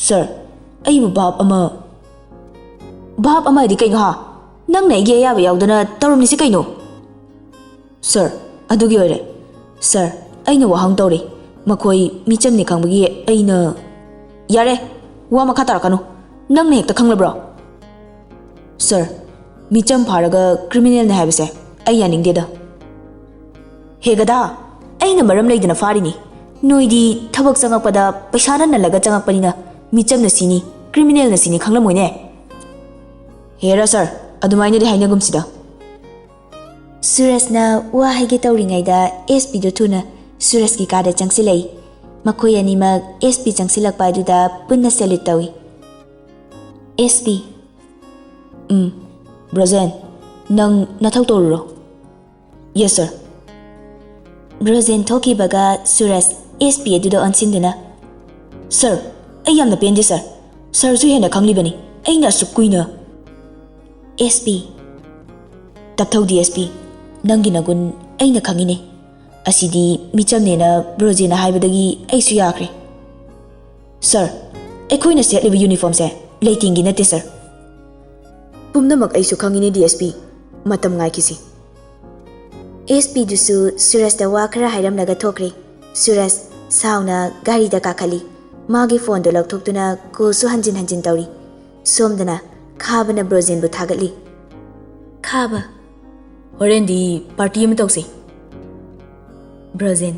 "ꯁꯥꯔ, ꯑꯩꯕꯨ ꯚꯥꯞ ꯑꯃ..." "ꯚꯥꯞ ꯑꯃꯗꯤ ꯀꯩꯅꯣ ꯍꯥ? ꯅꯪꯅ ꯑꯩꯒꯤ ꯑꯌꯥꯕ ꯌꯥꯎꯗꯅ ꯇꯧꯔꯝꯂꯤꯁꯤ ꯀꯩꯅꯣ?" "ꯁꯥꯔ, ꯑꯗꯨꯒꯤ ꯑꯣꯏꯔꯦ꯫ ꯁꯥꯔ, ꯑꯩꯅ ꯋꯥꯍꯪ ꯇꯧꯔꯦ꯫ ꯃꯈꯣꯏ ꯃꯤꯆꯝꯅꯤ ꯈꯪꯕꯒꯤ ꯑꯩꯅ..." "ꯌꯥꯔꯦ, ꯋꯥ ꯃꯈꯥ ꯇꯥꯔꯛꯀꯅꯨ꯫ ꯅꯪꯅ ꯍꯦꯛꯇ ꯈꯪꯂꯕ꯭ꯔꯣ?" "ꯁꯥꯔ, ꯃꯤꯆꯝ ꯐꯥꯔꯒ ꯀ꯭ꯔꯤꯃꯤꯅꯦꯜꯅꯤ ꯍꯥꯏꯕꯁꯦ ꯑꯩ ꯌꯥꯅꯤꯡꯗꯦꯗ꯫" "ꯍꯦ ꯒꯙꯥ, ꯑꯩꯅ ꯃꯔꯝ ꯂꯩꯗꯅ ꯐꯥꯔꯤꯅꯤ꯫ ꯅꯣꯏꯗꯤ ꯊꯕꯛ ꯆꯪꯉꯛꯄꯗ ꯄꯩꯁꯥꯅ ꯅꯜꯂꯒ ꯆꯪꯉꯛꯄꯅꯤꯅ ꯃꯤꯆꯝꯅ ꯁꯤꯅꯤ, ꯀ꯭ꯔꯤꯃꯤꯅꯦꯜꯅ ꯁꯤꯅꯤ ꯈꯪꯂꯝꯃꯣꯏꯅꯦ꯫" "ꯍꯦꯔꯥ ꯁꯥꯔ, ꯑꯗꯨꯃꯥꯏꯅꯗꯤ ꯍꯥꯏꯅꯒꯨꯝꯁꯤꯗ꯫" ꯁꯨꯔꯖꯅ ꯋꯥ ꯍꯥꯏꯒꯦ ꯇꯧꯔꯤꯉꯩꯗ ꯑꯦꯁ ꯄꯤꯗꯨ ꯊꯨꯅ ꯁꯨꯔꯖꯀꯤ ꯀꯥꯗ ꯆꯪꯁꯤꯜꯂꯛꯏ꯫ ꯃꯈꯣꯏ ꯑꯅꯤꯃꯛ ꯑꯦꯁ ꯄꯤ ꯆꯪꯁꯤꯜꯂꯛꯄ ꯑꯗꯨꯗ ꯄꯨꯟꯅ ꯁꯦꯂ꯭ꯌꯨꯠ ꯇꯧꯏ꯫ "S P." "ꯎꯝ, ꯕ꯭ꯔꯣꯖꯦꯟ, ꯅꯪ ꯅꯊꯧ ꯇꯧꯔꯨꯔꯣ꯫" "ꯌꯦꯁ, ꯁꯥꯔ꯫" ꯕ꯭ꯔꯣꯖꯦꯟ ꯊꯣꯛꯈꯤꯕꯒ ꯁꯨꯔꯖ ꯑꯦꯁ ꯄꯤ ꯑꯗꯨꯗ ꯑꯣꯟꯁꯤꯟꯗꯨꯅ, ꯁꯥꯔ, ꯑꯩ ꯌꯥꯝꯅ ꯄꯦꯟꯗꯦ ꯁꯥꯔ꯫ ꯁꯥꯔꯁꯨ ꯍꯦꯟꯅ ꯈꯪꯂꯤꯕꯅꯤ ꯑꯩꯅ ꯑꯁꯨꯛ ꯀꯨꯏꯅ꯫ S P. ꯇꯞꯊꯧ D S P, ꯅꯪꯒꯤ ꯅꯒꯨꯟ ꯑꯩꯅ ꯈꯪꯉꯤꯅꯦ꯫ ꯑꯁꯤꯗꯤ ꯃꯤꯆꯝꯅꯦꯅ ꯕ꯭ꯔꯣꯖꯦꯟꯅ ꯍꯥꯏꯕꯗꯒꯤ ꯑꯩꯁꯨ ꯌꯥꯈ꯭ꯔꯦ꯫ ꯁꯥꯔ, ꯑꯩꯈꯣꯏꯅ ꯁꯦꯠꯂꯤꯕ ꯌꯨꯅꯤꯐꯣꯔꯝꯁꯦ ꯂꯩꯇꯦꯡꯒꯤ ꯅꯠꯇꯦ ꯁꯥꯔ꯫ ꯄꯨꯝꯅꯃꯛ ꯑꯩꯁꯨ ꯈꯪꯉꯤꯅꯦ ꯗꯤ ꯑꯦꯁ ꯄꯤ꯫ ꯃꯇꯝ ꯉꯥꯏꯈꯤꯁꯤ꯫ ꯑꯦꯁ ꯄꯤꯗꯨꯁꯨ ꯁꯨꯔꯖꯇ ꯋꯥ ꯈꯔ ꯍꯥꯏꯔꯝꯂꯒ ꯊꯣꯛꯈ꯭ꯔꯦ꯫ ꯁꯨꯔꯖ ꯁꯥꯎꯅ ꯒꯥꯔꯤꯗ ꯀꯥꯈꯠꯂꯤ꯫ ꯃꯥꯒꯤ ꯐꯣꯟꯗꯨ ꯂꯧꯊꯣꯛꯇꯨꯅ ꯀꯣꯜꯁꯨ ꯍꯟꯖꯤꯟ ꯍꯟꯖꯤꯟ ꯇꯧꯔꯤ꯫ ꯁꯣꯝꯗꯅ ꯈꯥꯕꯅ ꯕ꯭ꯔꯣꯖꯦꯟꯕꯨ ꯊꯥꯒꯠꯂꯤ꯫ ꯈꯥꯕ꯫ ꯍꯣꯔꯦꯟꯗꯤ ꯄꯥꯔꯇꯤ ꯑꯃ ꯇꯧꯁꯤ꯫ ꯕ꯭ꯔꯣꯖꯦꯟ꯫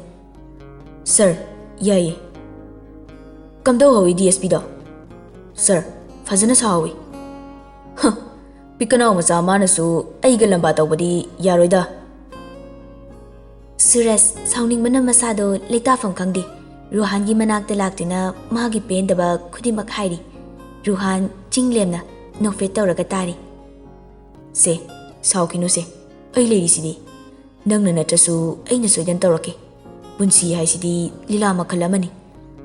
ꯁꯥꯔ, ꯌꯥꯏꯌꯦ꯫ ꯀꯝꯗꯧꯍꯧꯋꯤ ꯗꯤ ꯑꯦꯁ ꯄꯤꯗꯣ? ꯁꯥꯔ, ꯐꯖꯅ ꯁꯥꯍꯧꯋꯤ꯫ ꯍ, ꯄꯤꯛꯀꯅꯥꯎ ꯃꯆꯥ ꯃꯥꯅꯁꯨ ꯑꯩꯒ ꯂꯝꯕꯥ ꯇꯧꯕꯗꯤ ꯌꯥꯔꯣꯏꯗ꯫ ꯁꯨꯔꯖ ꯁꯥꯎꯅꯤꯡꯕꯅ ꯃꯁꯥꯗꯣ ꯂꯩꯇꯥꯐꯝ ꯈꯪꯗꯦ꯫ ꯔꯨꯍꯥꯟꯒꯤ ꯃꯅꯥꯛꯇ ꯂꯥꯛꯇꯨꯅ ꯃꯥꯒꯤ ꯄꯦꯟꯗꯕ ꯈꯨꯗꯤꯡꯃꯛ ꯍꯥꯏꯔꯤ꯫ ꯔꯨꯍꯥꯟ ꯆꯤꯡ ꯂꯦꯝꯅ ꯅꯣꯛꯐꯦꯠ ꯇꯧꯔꯒ ꯇꯥꯔꯤ꯫ ꯁꯦ, ꯁꯥꯎꯈꯤꯅꯨꯁꯦ, ꯑꯩ ꯂꯩꯔꯤꯁꯤꯗꯤ꯫ ꯅꯪꯅ ꯅꯠꯇ꯭ꯔꯁꯨ ꯑꯩꯅ ꯁꯣꯏꯗꯅ ꯇꯧꯔꯛꯀꯦ꯫ ꯄꯨꯟꯁꯤ ꯍꯥꯏꯁꯤꯗꯤ ꯂꯤꯂꯥ ꯃꯈꯜ ꯑꯃꯅꯤ,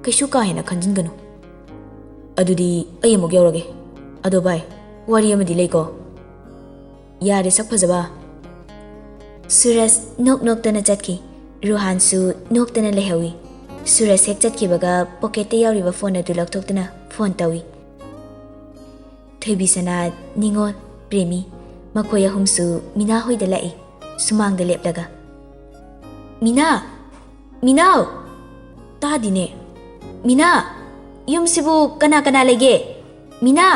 ꯀꯩꯁꯨ ꯀꯥ ꯍꯦꯟꯅ ꯈꯟꯖꯤꯟꯒꯅꯨ꯫ ꯑꯗꯨꯗꯤ ꯑꯩ ꯑꯃꯨꯛ ꯌꯧꯔꯒꯦ꯫ ꯑꯗꯣ ꯚꯥꯏ, ꯋꯥꯔꯤ ꯑꯃꯗꯤ ꯂꯩꯀꯣ꯫ ꯌꯥꯔꯦ ꯁꯛ ꯐꯖꯕ꯫ ꯁꯨꯔꯖ ꯅꯣꯛ ꯅꯣꯛꯇꯅ ꯆꯠꯈꯤ꯫ ꯔꯨꯍꯥꯟꯁꯨ ꯅꯣꯛꯇꯅ ꯂꯩꯍꯧꯏ꯫ ꯁꯨꯔꯖ ꯍꯦꯛ ꯆꯠꯈꯤꯕꯒ ꯄꯣꯀꯦꯠꯇ ꯌꯥꯎꯔꯤꯕ ꯐꯣꯟ ꯑꯗꯨ ꯂꯧꯊꯣꯛꯇꯨꯅ ꯐꯣꯟ ꯇꯧꯏ꯫ ꯊꯣꯏꯕꯤꯁꯅꯥ, ꯅꯤꯉꯣꯜ, ꯄ꯭ꯔꯦꯃꯤ, ꯃꯈꯣꯏ ꯑꯍꯨꯝꯁꯨ ꯃꯤꯅꯥ ꯍꯣꯏꯗ ꯂꯥꯛꯏ꯫ ꯁꯨꯃꯥꯡꯗ ꯂꯦꯞꯂꯒ, "ꯃꯤꯅꯥ! ꯃꯤꯅꯥꯎ! ꯇꯥꯗꯤꯅꯦ꯫ ꯃꯤꯅꯥ! ꯌꯨꯝꯁꯤꯕꯨ ꯀꯅꯥ ꯀꯅꯥ ꯂꯩꯒꯦ? ꯃꯤꯅꯥ!"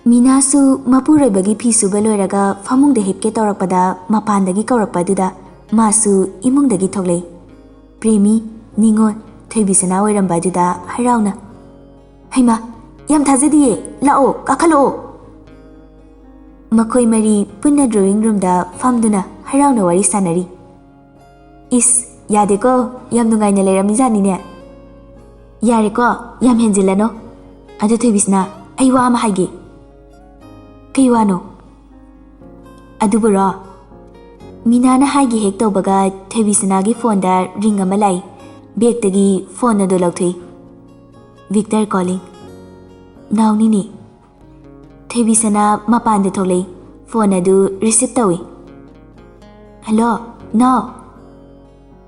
ꯃꯤꯅꯥꯁꯨ ꯃꯄꯨꯔꯣꯏꯕꯒꯤ ꯐꯤ ꯁꯨꯕ ꯂꯣꯏꯔꯒ ꯐꯃꯨꯡꯗ ꯍꯤꯞꯀꯦ ꯇꯧꯔꯛꯄꯗ ꯃꯄꯥꯟꯗꯒꯤ ꯀꯧꯔꯛꯄ ꯑꯗꯨꯗ ꯃꯥꯁꯨ ꯏꯃꯨꯡꯗꯒꯤ ꯊꯣꯛꯂꯛꯏ꯫ ꯄ꯭ꯔꯦꯃꯤ, ꯅꯤꯉꯣꯜ, ꯊꯣꯏꯕꯤꯁꯅꯥ ꯑꯣꯏꯔꯝꯕ ꯑꯗꯨꯗ ꯍꯔꯥꯎꯅ, "ꯍꯩꯃꯥ, ꯌꯥꯝ ꯊꯥꯖꯗꯤꯌꯦ, ꯂꯥꯛꯑꯣ, ꯀꯥꯈꯠꯂꯛꯑꯣ!" ꯃꯈꯣꯏ ꯃꯔꯤ ꯄꯨꯟꯅ ꯗ꯭ꯔꯣꯌꯤꯡ ꯔꯨꯝꯗ ꯐꯝꯗꯨꯅ ꯍꯔꯥꯎꯅ ꯋꯥꯔꯤ ꯁꯥꯟꯅꯔꯤ꯫ "ꯏꯁ, ꯌꯥꯗꯦꯀꯣ, ꯌꯥꯝ ꯅꯨꯡꯉꯥꯏꯅ ꯂꯩꯔꯝꯃꯤꯖꯥꯠꯅꯤꯅꯦ꯫ ꯌꯥꯔꯦꯀꯣ, ꯌꯥꯝ ꯍꯦꯟꯖꯤꯜꯂꯅꯣ꯫ ꯑꯗꯨ ꯊꯣꯏꯕꯤꯁꯅꯥ, ꯑꯩ ꯋꯥ ꯑꯃ ꯍꯥꯏꯒꯦ꯫" "ꯀꯩ ꯋꯥꯅꯣ?" "ꯑꯗꯨꯕꯨꯔꯣ?" ꯃꯤꯅꯥꯅ ꯍꯥꯏꯒꯦ ꯍꯦꯛ ꯇꯧꯕꯒ ꯊꯣꯏꯕꯤꯁꯅꯥꯒꯤ ꯐꯣꯟꯗ ꯔꯤꯡ ꯑꯃ ꯂꯥꯛꯏ꯫ ꯕꯦꯒꯇꯒꯤ ꯐꯣꯟ ꯑꯗꯨ ꯂꯧꯊꯣꯛꯏ꯫ Victor calling. ꯅꯥꯎꯅꯤꯅꯦ꯫ ꯊꯣꯏꯕꯤꯁꯅꯥ ꯃꯄꯥꯟꯗ ꯊꯣꯛꯂꯛꯏ꯫ ꯐꯣꯟ ꯑꯗꯨ ꯔꯤꯁꯤꯞ ꯇꯧꯏ꯫ "ꯍꯜꯂꯣ, ꯅꯥꯎ!"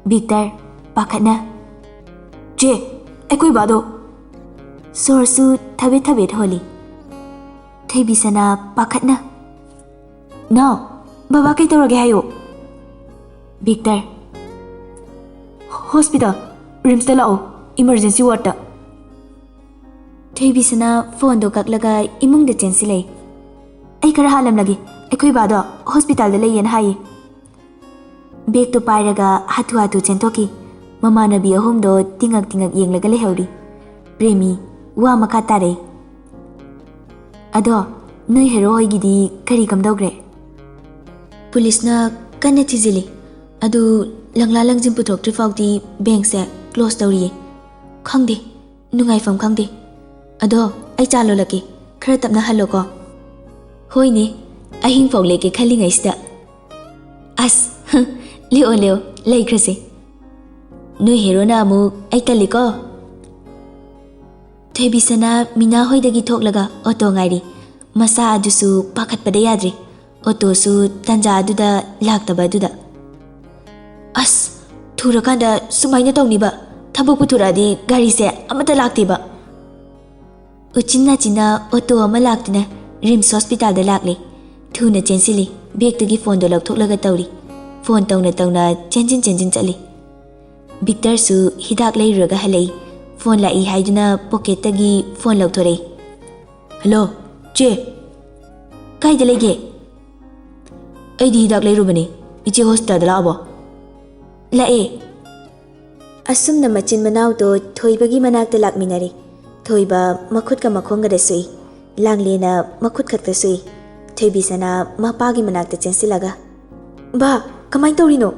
ꯕꯤꯛꯇꯔ, ꯄꯥꯈꯠꯅ, "ꯆꯦ, ꯑꯩꯈꯣꯏ ꯕꯥꯗꯣ!" ꯁꯣꯔꯁꯨ ꯊꯕꯦꯠ ꯊꯕꯦꯠ ꯍꯣꯜꯂꯤ꯫ ꯊꯣꯏꯕꯤꯁꯅꯥ, ꯄꯥꯈꯠꯅ, "ꯅꯥꯎ, ꯕꯕꯥ ꯀꯩ ꯇꯧꯔꯒꯦ ꯍꯥꯏꯌꯣ?" ꯕꯤꯛꯇꯔ, "ꯍꯣꯁꯄꯤꯇꯥꯜ, ꯔꯤꯝꯁꯇ ꯂꯥꯛꯑꯣ, ꯏꯃꯔꯖꯦꯟꯁꯤ ꯋꯥꯔꯗꯇ꯫" ꯊꯣꯏꯕꯤꯁꯅꯥ ꯐꯣꯟꯗꯣ ꯀꯛꯂꯒ ꯏꯃꯨꯡꯗ ꯆꯦꯟꯁꯤꯜꯂꯛꯏ꯫ "ꯑꯩ ꯈꯔ ꯍꯥꯜꯂꯝꯂꯒꯦ, ꯑꯩꯈꯣꯏ ꯕꯥꯗꯣ ꯍꯣꯁꯄꯤꯇꯥꯜꯗ ꯂꯩꯌꯦꯅ ꯍꯥꯏꯌꯦ꯫" ꯕꯦꯒꯇꯨ ꯄꯥꯏꯔꯒ ꯍꯥꯊꯨ ꯍꯥꯊꯨ ꯆꯦꯟꯊꯣꯛꯈꯤ꯫ ꯃꯃꯥꯟꯅꯕꯤ ꯑꯍꯨꯝꯗꯣ ꯇꯤꯉꯛ ꯇꯤꯉꯛ ꯌꯦꯡꯂꯒ ꯂꯩꯍꯧꯔꯤ꯫ ꯄ꯭ꯔꯦꯃꯤ, ꯋꯥ ꯃꯈꯥ ꯇꯥꯔꯛꯏ꯫ "ꯑꯗꯣ, ꯅꯣꯏ ꯍꯦꯔꯣ ꯍꯣꯏꯒꯤꯗꯤ ꯀꯔꯤ ꯀꯝꯗꯧꯈ꯭ꯔꯦ?" "ꯄꯨꯂꯤꯁꯅ ꯀꯟꯅ ꯊꯤꯖꯤꯜꯂꯤ꯫ ꯑꯗꯨ ꯂꯪꯂꯥ ꯂꯪꯖꯤꯟ ꯄꯨꯊꯣꯛꯇ꯭ꯔꯤ ꯐꯥꯎꯗꯤ ꯕꯦꯡꯁꯦ ꯀ꯭ꯂꯣꯁ ꯇꯧꯔꯤꯌꯦ꯫ ꯈꯪꯗꯦ, ꯅꯨꯡꯉꯥꯏꯐꯝ ꯈꯪꯗꯦ꯫ ꯑꯗꯣ, ꯑꯩ ꯆꯥ ꯂꯣꯜꯂꯛꯀꯦ, ꯈꯔ ꯇꯞꯅ ꯍꯜꯂꯣꯀꯣ꯫" "ꯍꯣꯏꯅꯦ, ꯑꯍꯤꯡ ꯐꯥꯎ ꯂꯦꯛꯀꯦ ꯈꯜꯂꯤꯉꯩꯁꯤꯗ꯫" "ꯑꯁ, ꯂꯦꯛꯑꯣ, ꯂꯦꯛꯑꯣ, ꯂꯩꯈ꯭ꯔꯁꯦ꯫ ꯅꯣꯏ ꯍꯦꯔꯣꯅ ꯑꯃꯨꯛ ꯑꯩ ꯀꯜꯂꯤꯀꯣ꯫" ꯊꯣꯏꯕꯤꯁꯅꯥ ꯃꯤꯅꯥ ꯍꯣꯏꯗꯒꯤ ꯊꯣꯛꯂꯒ ꯑꯣꯇꯣ ꯉꯥꯏꯔꯤ꯫ ꯃꯁꯥ ꯑꯗꯨꯁꯨ ꯄꯥꯈꯠꯄꯗ ꯌꯥꯗ꯭ꯔꯤ꯫ ꯑꯣꯇꯣꯁꯨ ꯇꯟꯖꯥ ꯑꯗꯨꯗ ꯂꯥꯛꯇꯕ ꯑꯗꯨꯗ꯫ "ꯑꯁ, ꯊꯨꯔꯀꯥꯟꯗ ꯁꯨꯃꯥꯏꯅ ꯇꯧꯅꯤꯕ꯫ ꯊꯕꯛ ꯄꯨꯊꯣꯔꯛꯑꯗꯤ ꯒꯥꯔꯤꯁꯦ ꯑꯃꯠꯇ ꯂꯥꯛꯇꯦꯕ꯫" ꯎꯆꯤꯟ ꯅꯥꯆꯤꯟꯅ ꯑꯣꯇꯣ ꯑꯃ ꯂꯥꯛꯇꯨꯅ ꯔꯤꯝꯁ ꯍꯣꯁꯄꯤꯇꯥꯜꯗ ꯂꯥꯛꯂꯦ꯫ ꯊꯨꯅ ꯆꯦꯟꯁꯤꯜꯂꯤ꯫ ꯕꯦꯒꯇꯒꯤ ꯐꯣꯟꯗꯣ ꯂꯧꯊꯣꯛꯂꯒ ꯇꯧꯔꯤ꯫ ꯐꯣꯟ ꯇꯧꯅ ꯇꯧꯅ ꯆꯦꯟꯖꯤꯟ ꯆꯦꯟꯖꯤꯟ ꯆꯠꯂꯤ꯫ ꯕꯤꯛꯇꯔꯁꯨ ꯍꯤꯗꯥꯛ ꯂꯩꯔꯨꯔꯒ ꯍꯜꯂꯛꯏ꯫ ꯐꯣꯟ ꯂꯥꯛꯏ ꯍꯥꯏꯗꯨꯅ ꯄꯣꯀꯦꯠꯇꯒꯤ ꯐꯣꯟ ꯂꯧꯊꯣꯔꯛꯏ꯫ "ꯍꯜꯂꯣ, ꯆꯦ꯫ ꯀꯥꯏꯗ ꯂꯩꯒꯦ?" "ꯑꯩꯗꯤ ꯍꯤꯗꯥꯛ ꯂꯩꯔꯨꯕꯅꯦ꯫ ꯏꯆꯦ ꯍꯣꯁꯄꯤꯇꯥꯜꯗ ꯂꯥꯛꯑꯕꯣ?" "ꯂꯥꯛꯑꯦ꯫" ꯑꯁꯨꯝꯅ ꯃꯆꯤꯟ ꯃꯅꯥꯎꯗꯣ ꯊꯣꯏꯕꯒꯤ ꯃꯅꯥꯛꯇ ꯂꯥꯛꯃꯤꯟꯅꯔꯦ꯫ ꯊꯣꯏꯕ ꯃꯈꯨꯠꯀ ꯃꯈꯣꯡꯒꯗ ꯁꯨꯏ꯫ ꯂꯥꯡꯂꯦꯅ ꯃꯈꯨꯠ ꯈꯛꯇ ꯁꯨꯏ꯫ ꯊꯣꯏꯕꯤꯁꯅꯥ ꯃꯄꯥꯒꯤ ꯃꯅꯥꯛꯇ ꯆꯦꯟꯁꯤꯜꯂꯒ, "ꯕꯥ, ꯀꯃꯥꯏ ꯇꯧꯔꯤꯅꯣ?"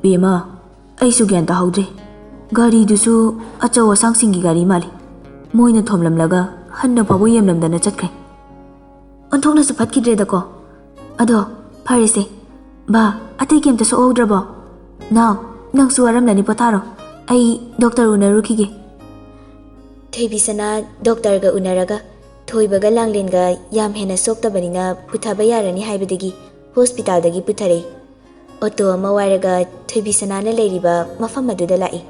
"ꯕꯦꯝꯃ, ꯑꯩꯁꯨ ꯒ꯭ꯌꯥꯟ ꯇꯥꯍꯧꯗ꯭ꯔꯦ꯫ ꯒꯥꯔꯤꯗꯨꯁꯨ ꯑꯆꯧ ꯑꯁꯥꯡꯁꯤꯡꯒꯤ ꯒꯥꯔꯤ ꯃꯥꯜꯂꯤ꯫ ꯃꯣꯏꯅ ꯊꯣꯝꯂꯝꯂꯒ ꯍꯟꯅ ꯐꯥꯎꯕ ꯌꯦꯡꯂꯝꯗꯅ ꯆꯠꯈ꯭ꯔꯦ꯫ ꯑꯣꯟꯊꯣꯛꯅꯁꯨ ꯐꯠꯈꯤꯗ꯭ꯔꯦꯗꯀꯣ꯫ ꯑꯗꯣ ꯐꯔꯦꯁꯦ꯫ ꯕꯥ, ꯑꯇꯩ ꯀꯩꯝꯇ ꯁꯣꯛꯍꯧꯗ꯭ꯔꯕꯣ? ꯅꯥꯎ, ꯅꯪꯁꯨ ꯋꯥꯔꯝꯂꯅꯤ, ꯄꯣꯊꯥꯔꯣ꯫ ꯑꯩ ꯗꯣꯛꯇꯔ ꯎꯅꯔꯨꯈꯤꯒꯦ꯫" ꯊꯣꯏꯕꯤꯁꯅꯥ ꯗꯣꯛꯇꯔꯒ ꯎꯅꯔꯒ ꯊꯣꯏꯕꯒ ꯂꯥꯡꯂꯦꯟꯒ ꯌꯥꯝ ꯍꯦꯟꯅ ꯁꯣꯛꯇꯕꯅꯤꯅ ꯄꯨꯊꯕ ꯌꯥꯔꯅꯤ ꯍꯥꯏꯕꯗꯒꯤ ꯍꯣꯁꯄꯤꯇꯥꯜꯗꯒꯤ ꯄꯨꯊꯔꯛꯏ꯫ ꯑꯣꯇꯣ ꯑꯃ ꯋꯥꯏꯔꯒ ꯊꯣꯏꯕꯤꯁꯅꯥꯅ ꯂꯩꯔꯤꯕ ꯃꯐꯝ ꯑꯗꯨꯗ ꯂꯥꯛꯏ꯫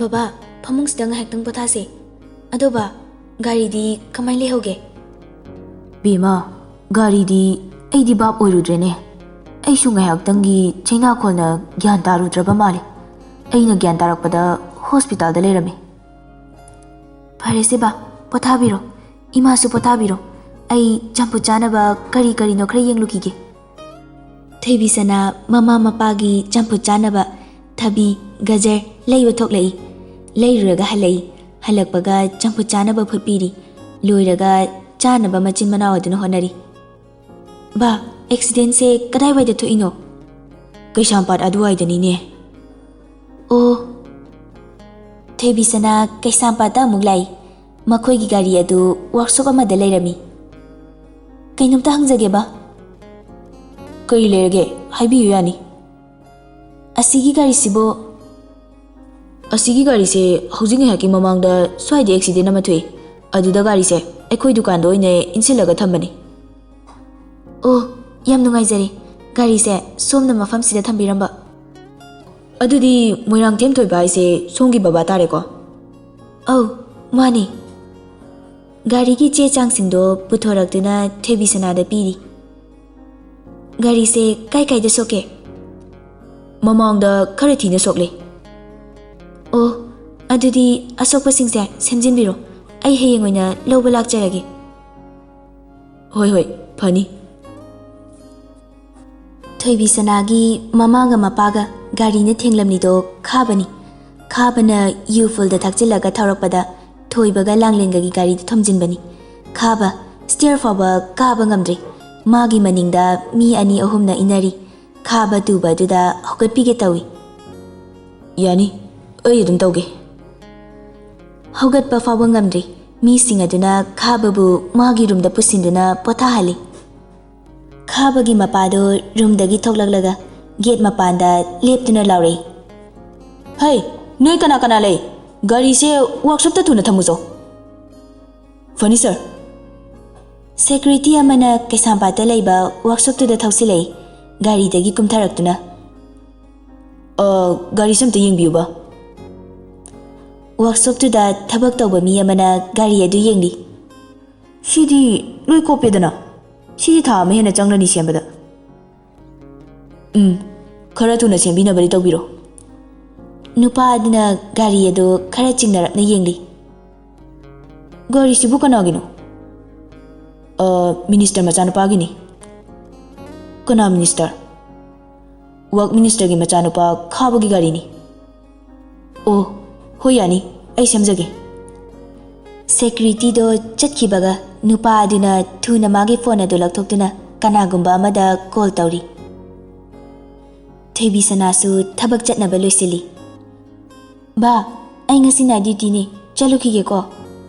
"ꯕꯕꯥ, ꯐꯃꯨꯡꯁꯤꯗ ꯉꯥꯏꯍꯥꯛꯇꯪ ꯄꯣꯊꯥꯁꯦ꯫ ꯑꯗꯣ ꯕꯥ, ꯒꯥꯔꯤꯗꯤ ꯀꯃꯥꯏꯅ ꯂꯩꯍꯧꯒꯦ?" "ꯕꯦꯝꯃ, ꯒꯥꯔꯤꯗꯤ ꯑꯩꯗꯤ ꯚꯥꯞ ꯑꯣꯏꯔꯨꯗ꯭ꯔꯦꯅꯦ꯫ ꯑꯩꯁꯨ ꯉꯥꯏꯍꯥꯛꯇꯪꯒꯤ ꯆꯩꯅꯥꯈꯣꯜꯅ ꯒ꯭ꯌꯥꯟ ꯇꯥꯔꯨꯗ꯭ꯔꯕ ꯃꯥꯜꯂꯦ꯫ ꯑꯩꯅ ꯒ꯭ꯌꯥꯟ ꯇꯥꯔꯛꯄꯗ ꯍꯣꯁꯄꯤꯇꯥꯜꯗ ꯂꯩꯔꯝꯃꯦ꯫" "ꯐꯔꯦꯁꯦ ꯕꯥ, ꯄꯣꯊꯥꯕꯤꯔꯣ꯫ ꯏꯃꯥꯁꯨ ꯄꯣꯊꯥꯕꯤꯔꯣ꯫ ꯑꯩ ꯆꯝꯐꯨꯠ ꯆꯥꯅꯕ ꯀꯔꯤ ꯀꯔꯤꯅꯣ ꯈꯔ ꯌꯦꯡꯂꯨꯈꯤꯒꯦ꯫" ꯊꯣꯏꯕꯤꯁꯅꯥ ꯃꯃꯥ ꯃꯄꯥꯒꯤ ꯆꯝꯐꯨꯠ ꯆꯥꯅꯕ ꯊꯕꯤ, ꯒꯖꯔ ꯂꯩꯕ ꯊꯣꯛꯂꯛꯏ꯫ ꯂꯩꯔꯨꯔꯒ ꯍꯜꯂꯛꯏ꯫ ꯍꯜꯂꯛꯄꯒ ꯆꯝꯐꯨꯠ ꯆꯥꯅꯕ ꯐꯨꯠꯄꯤꯔꯤ꯫ ꯂꯣꯏꯔꯒ ꯆꯥꯅꯕ ꯃꯆꯤꯟ ꯃꯅꯥꯎ ꯑꯗꯨꯅ ꯍꯣꯠꯅꯔꯤ꯫ "ꯕꯥ, ꯑꯦꯛꯁꯤꯗꯦꯟꯁꯦ ꯀꯗꯥꯏꯋꯥꯏꯗ ꯊꯣꯛꯏꯅꯣ?" "ꯀꯩꯁꯥꯝꯄꯥꯠ ꯑꯗꯨꯋꯥꯏꯗꯅꯤꯅꯦ꯫" "ꯑꯣ꯫" ꯊꯣꯏꯕꯤꯁꯅꯥ ꯀꯩꯁꯥꯝꯄꯥꯠꯇ ꯑꯃꯨꯛ ꯂꯥꯛꯏ꯫ ꯃꯈꯣꯏꯒꯤ ꯒꯥꯔꯤ ꯑꯗꯨ ꯋꯥꯔꯛꯁꯣꯞ ꯑꯃꯗ ꯂꯩꯔꯝꯃꯤ꯫ "ꯀꯩꯅꯣꯝꯇ ꯍꯪꯖꯒꯦꯕ?" "ꯀꯔꯤ ꯂꯩꯔꯒꯦ? ꯍꯥꯏꯕꯤꯌꯨ ꯌꯥꯅꯤ꯫" "ꯑꯁꯤꯒꯤ ꯒꯥꯔꯤꯁꯤꯕꯨ?" "ꯑꯁꯤꯒꯤ ꯒꯥꯔꯤꯁꯦ ꯍꯧꯖꯤꯛ ꯉꯥꯏꯍꯥꯛꯀꯤ ꯃꯃꯥꯡꯗ ꯁ꯭ꯋꯥꯏꯗ ꯑꯦꯛꯁꯤꯗꯦꯟ ꯑꯃ ꯊꯣꯛꯏ꯫ ꯑꯗꯨꯗ ꯒꯥꯔꯤꯁꯦ ꯑꯩꯈꯣꯏ ꯗꯨꯀꯥꯟꯗ ꯑꯣꯏꯅ ꯏꯟꯁꯤꯜꯂꯒ ꯊꯝꯕꯅꯤ꯫" "ꯑꯣ, ꯌꯥꯝ ꯅꯨꯡꯉꯥꯏꯖꯔꯦ꯫ ꯒꯥꯔꯤꯁꯦ ꯁꯣꯝꯅ ꯃꯐꯝꯁꯤꯗ ꯊꯝꯕꯤꯔꯝꯕ?" "ꯑꯗꯨꯗꯤ ꯃꯣꯏꯔꯥꯡꯊꯦꯝ ꯊꯣꯏꯕ ꯍꯥꯏꯁꯦ ꯁꯣꯝꯒꯤ ꯕꯕꯥ ꯇꯥꯔꯦꯀꯣ?" "ꯑꯧ, ꯃꯥꯅꯦ꯫" ꯒꯥꯔꯤꯒꯤ ꯆꯦ ꯆꯥꯡꯁꯤꯡꯗꯣ ꯄꯨꯊꯣꯔꯛꯇꯨꯅ ꯊꯣꯏꯕꯤꯁꯅꯥꯗ ꯄꯤꯔꯤ꯫ "ꯒꯥꯔꯤꯁꯦ ꯀꯥꯏ ꯀꯥꯏꯗ ꯁꯣꯛꯀꯦ?" "ꯃꯃꯥꯡꯗ ꯈꯔ ꯊꯤꯅ ꯁꯣꯛꯂꯦ꯫" "ꯑꯣ, ꯑꯗꯨꯗꯤ ꯑꯁꯣꯛꯄꯁꯤꯡꯁꯦ ꯁꯦꯝꯖꯤꯟꯕꯤꯔꯣ꯫ ꯑꯩ ꯍꯌꯦꯡ ꯑꯣꯏꯅ ꯂꯧꯕ ꯂꯥꯛꯆꯔꯒꯦ꯫" "ꯍꯣꯏ, ꯍꯣꯏ, ꯐꯅꯤ꯫" ꯊꯣꯏꯕꯤꯁꯅꯥꯒꯤ ꯃꯃꯥꯒ ꯃꯄꯥꯒ ꯒꯥꯔꯤꯅ ꯊꯦꯡꯂꯝꯂꯤꯗꯣ ꯈꯥꯕꯅꯤ꯫ ꯈꯥꯕꯅ ꯌꯨ ꯐꯨꯜꯗ ꯊꯥꯛꯆꯤꯜꯂꯒ ꯊꯧꯔꯛꯄꯗ ꯊꯣꯏꯕꯒ ꯂꯥꯡꯂꯦꯟꯒꯒꯤ ꯒꯥꯔꯤꯗꯨ ꯊꯣꯝꯖꯤꯟꯕꯅꯤ꯫ ꯈꯥꯕ ꯁ꯭ꯇꯤꯌꯔ ꯐꯥꯎꯕ ꯀꯥꯕ ꯉꯝꯗ꯭ꯔꯤ꯫ ꯃꯥꯒꯤ ꯃꯅꯤꯡꯗ ꯃꯤ ꯑꯅꯤ ꯑꯍꯨꯝꯅ ꯏꯟꯅꯔꯤ꯫ ꯈꯥꯕ ꯇꯨꯕ ꯑꯗꯨꯗ ꯍꯧꯒꯠꯄꯤꯒꯦ ꯇꯧꯏ꯫ "ꯌꯥꯅꯤ, ꯑꯩ ꯑꯗꯨꯝ ꯇꯧꯒꯦ꯫" ꯍꯧꯒꯠꯄ ꯐꯥꯎꯕ ꯉꯝꯗ꯭ꯔꯤ꯫ ꯃꯤꯁꯤꯡ ꯑꯗꯨꯅ ꯈꯥꯕꯕꯨ ꯃꯥꯒꯤ ꯔꯨꯝꯗ ꯄꯨꯁꯤꯟꯗꯨꯅ ꯄꯣꯊꯥꯍꯜꯂꯤ꯫ ꯈꯥꯕꯒꯤ ꯃꯄꯥꯗꯨ ꯔꯨꯝꯗꯒꯤ ꯊꯣꯛꯂꯛꯂꯒ ꯒꯦꯠ ꯃꯄꯥꯟꯗ ꯂꯦꯞꯇꯨꯅ ꯂꯥꯎꯔꯛꯏ꯫ "ꯍꯩ, ꯅꯣꯏ ꯀꯅꯥ ꯀꯅꯥ ꯂꯩ? ꯒꯥꯔꯤꯁꯦ ꯋꯥꯔꯛꯁꯣꯞꯇ ꯊꯨꯅ ꯊꯝꯃꯨꯆꯣ꯫ ꯐꯅꯤ, ꯁꯥꯔ꯫ ꯁꯦꯀ꯭ꯌꯨꯔꯤꯇꯤ ꯑꯃꯅ ꯀꯩꯁꯥꯝꯄꯥꯠꯇ ꯂꯩꯕ ꯋꯥꯔꯛꯁꯣꯞꯇꯨꯗ ꯊꯧꯁꯤꯜꯂꯛꯏ, ꯒꯥꯔꯤꯗꯒꯤ ꯀꯨꯝꯊꯔꯛꯇꯨꯅ꯫ "ꯑ, ꯒꯥꯔꯤꯁꯦ ꯑꯝꯇ ꯌꯦꯡꯕꯤꯌꯨꯕ꯫" ꯋꯥꯔꯛꯁꯣꯞꯇꯨꯗ ꯊꯕꯛ ꯇꯧꯕ ꯃꯤ ꯑꯃꯅ ꯒꯥꯔꯤ ꯑꯗꯨ ꯌꯦꯡꯂꯤ꯫ "ꯁꯤꯗꯤ ꯂꯣꯏ ꯀꯣꯞꯄꯦꯗꯅ꯫ ꯁꯤꯗꯤ ꯊꯥ ꯑꯃ ꯍꯦꯟꯅ ꯆꯪꯂꯅꯤ ꯁꯦꯝꯕꯗ꯫" "ꯎꯝ, ꯈꯔ ꯊꯨꯅ ꯁꯦꯝꯕꯤꯅꯕꯗꯤ ꯇꯧꯕꯤꯔꯣ꯫" ꯅꯨꯄꯥ ꯑꯗꯨꯅ ꯒꯥꯔꯤ ꯑꯗꯨ ꯈꯔ ꯆꯤꯡꯅꯔꯞꯅ ꯌꯦꯡꯂꯤ꯫ "ꯒꯥꯔꯤꯁꯤꯕꯨ ꯀꯅꯥꯒꯤꯅꯣ?" "ꯑ, ꯃꯤꯅꯤꯁꯇꯔ ꯃꯆꯥꯅꯨꯄꯥꯒꯤꯅꯤ꯫" "ꯀꯅꯥ ꯃꯤꯅꯤꯁꯇꯔ?" "ꯋꯥꯔꯛ ꯃꯤꯅꯤꯁꯇꯔꯒꯤ ꯃꯆꯥꯅꯨꯄꯥ ꯈꯥꯕꯒꯤ ꯒꯥꯔꯤꯅꯤ꯫" "ꯑꯣ, ꯍꯣꯏ, ꯌꯥꯅꯤ, ꯑꯩ ꯁꯦꯝꯖꯒꯦ꯫" ꯁꯦꯀ꯭ꯌꯨꯔꯤꯇꯤꯗꯣ ꯆꯠꯈꯤꯕꯒ ꯅꯨꯄꯥ ꯑꯗꯨꯅ ꯊꯨꯅ ꯃꯥꯒꯤ ꯐꯣꯟ ꯑꯗꯨ ꯂꯧꯊꯣꯛꯇꯨꯅ ꯀꯅꯥꯒꯨꯝꯕ ꯑꯃꯗ ꯀꯣꯜ ꯇꯧꯔꯤ꯫ ꯊꯣꯏꯕꯤꯁꯅꯥꯁꯨ ꯊꯕꯛ ꯆꯠꯅꯕ ꯂꯣꯏꯁꯤꯜꯂꯤ꯫ "ꯕꯥ, ꯑꯩ ꯉꯁꯤ ꯅꯥꯏꯠ ꯗ꯭ꯌꯨꯇꯤꯅꯤ, ꯆꯠꯂꯨꯈꯤꯒꯦꯀꯣ꯫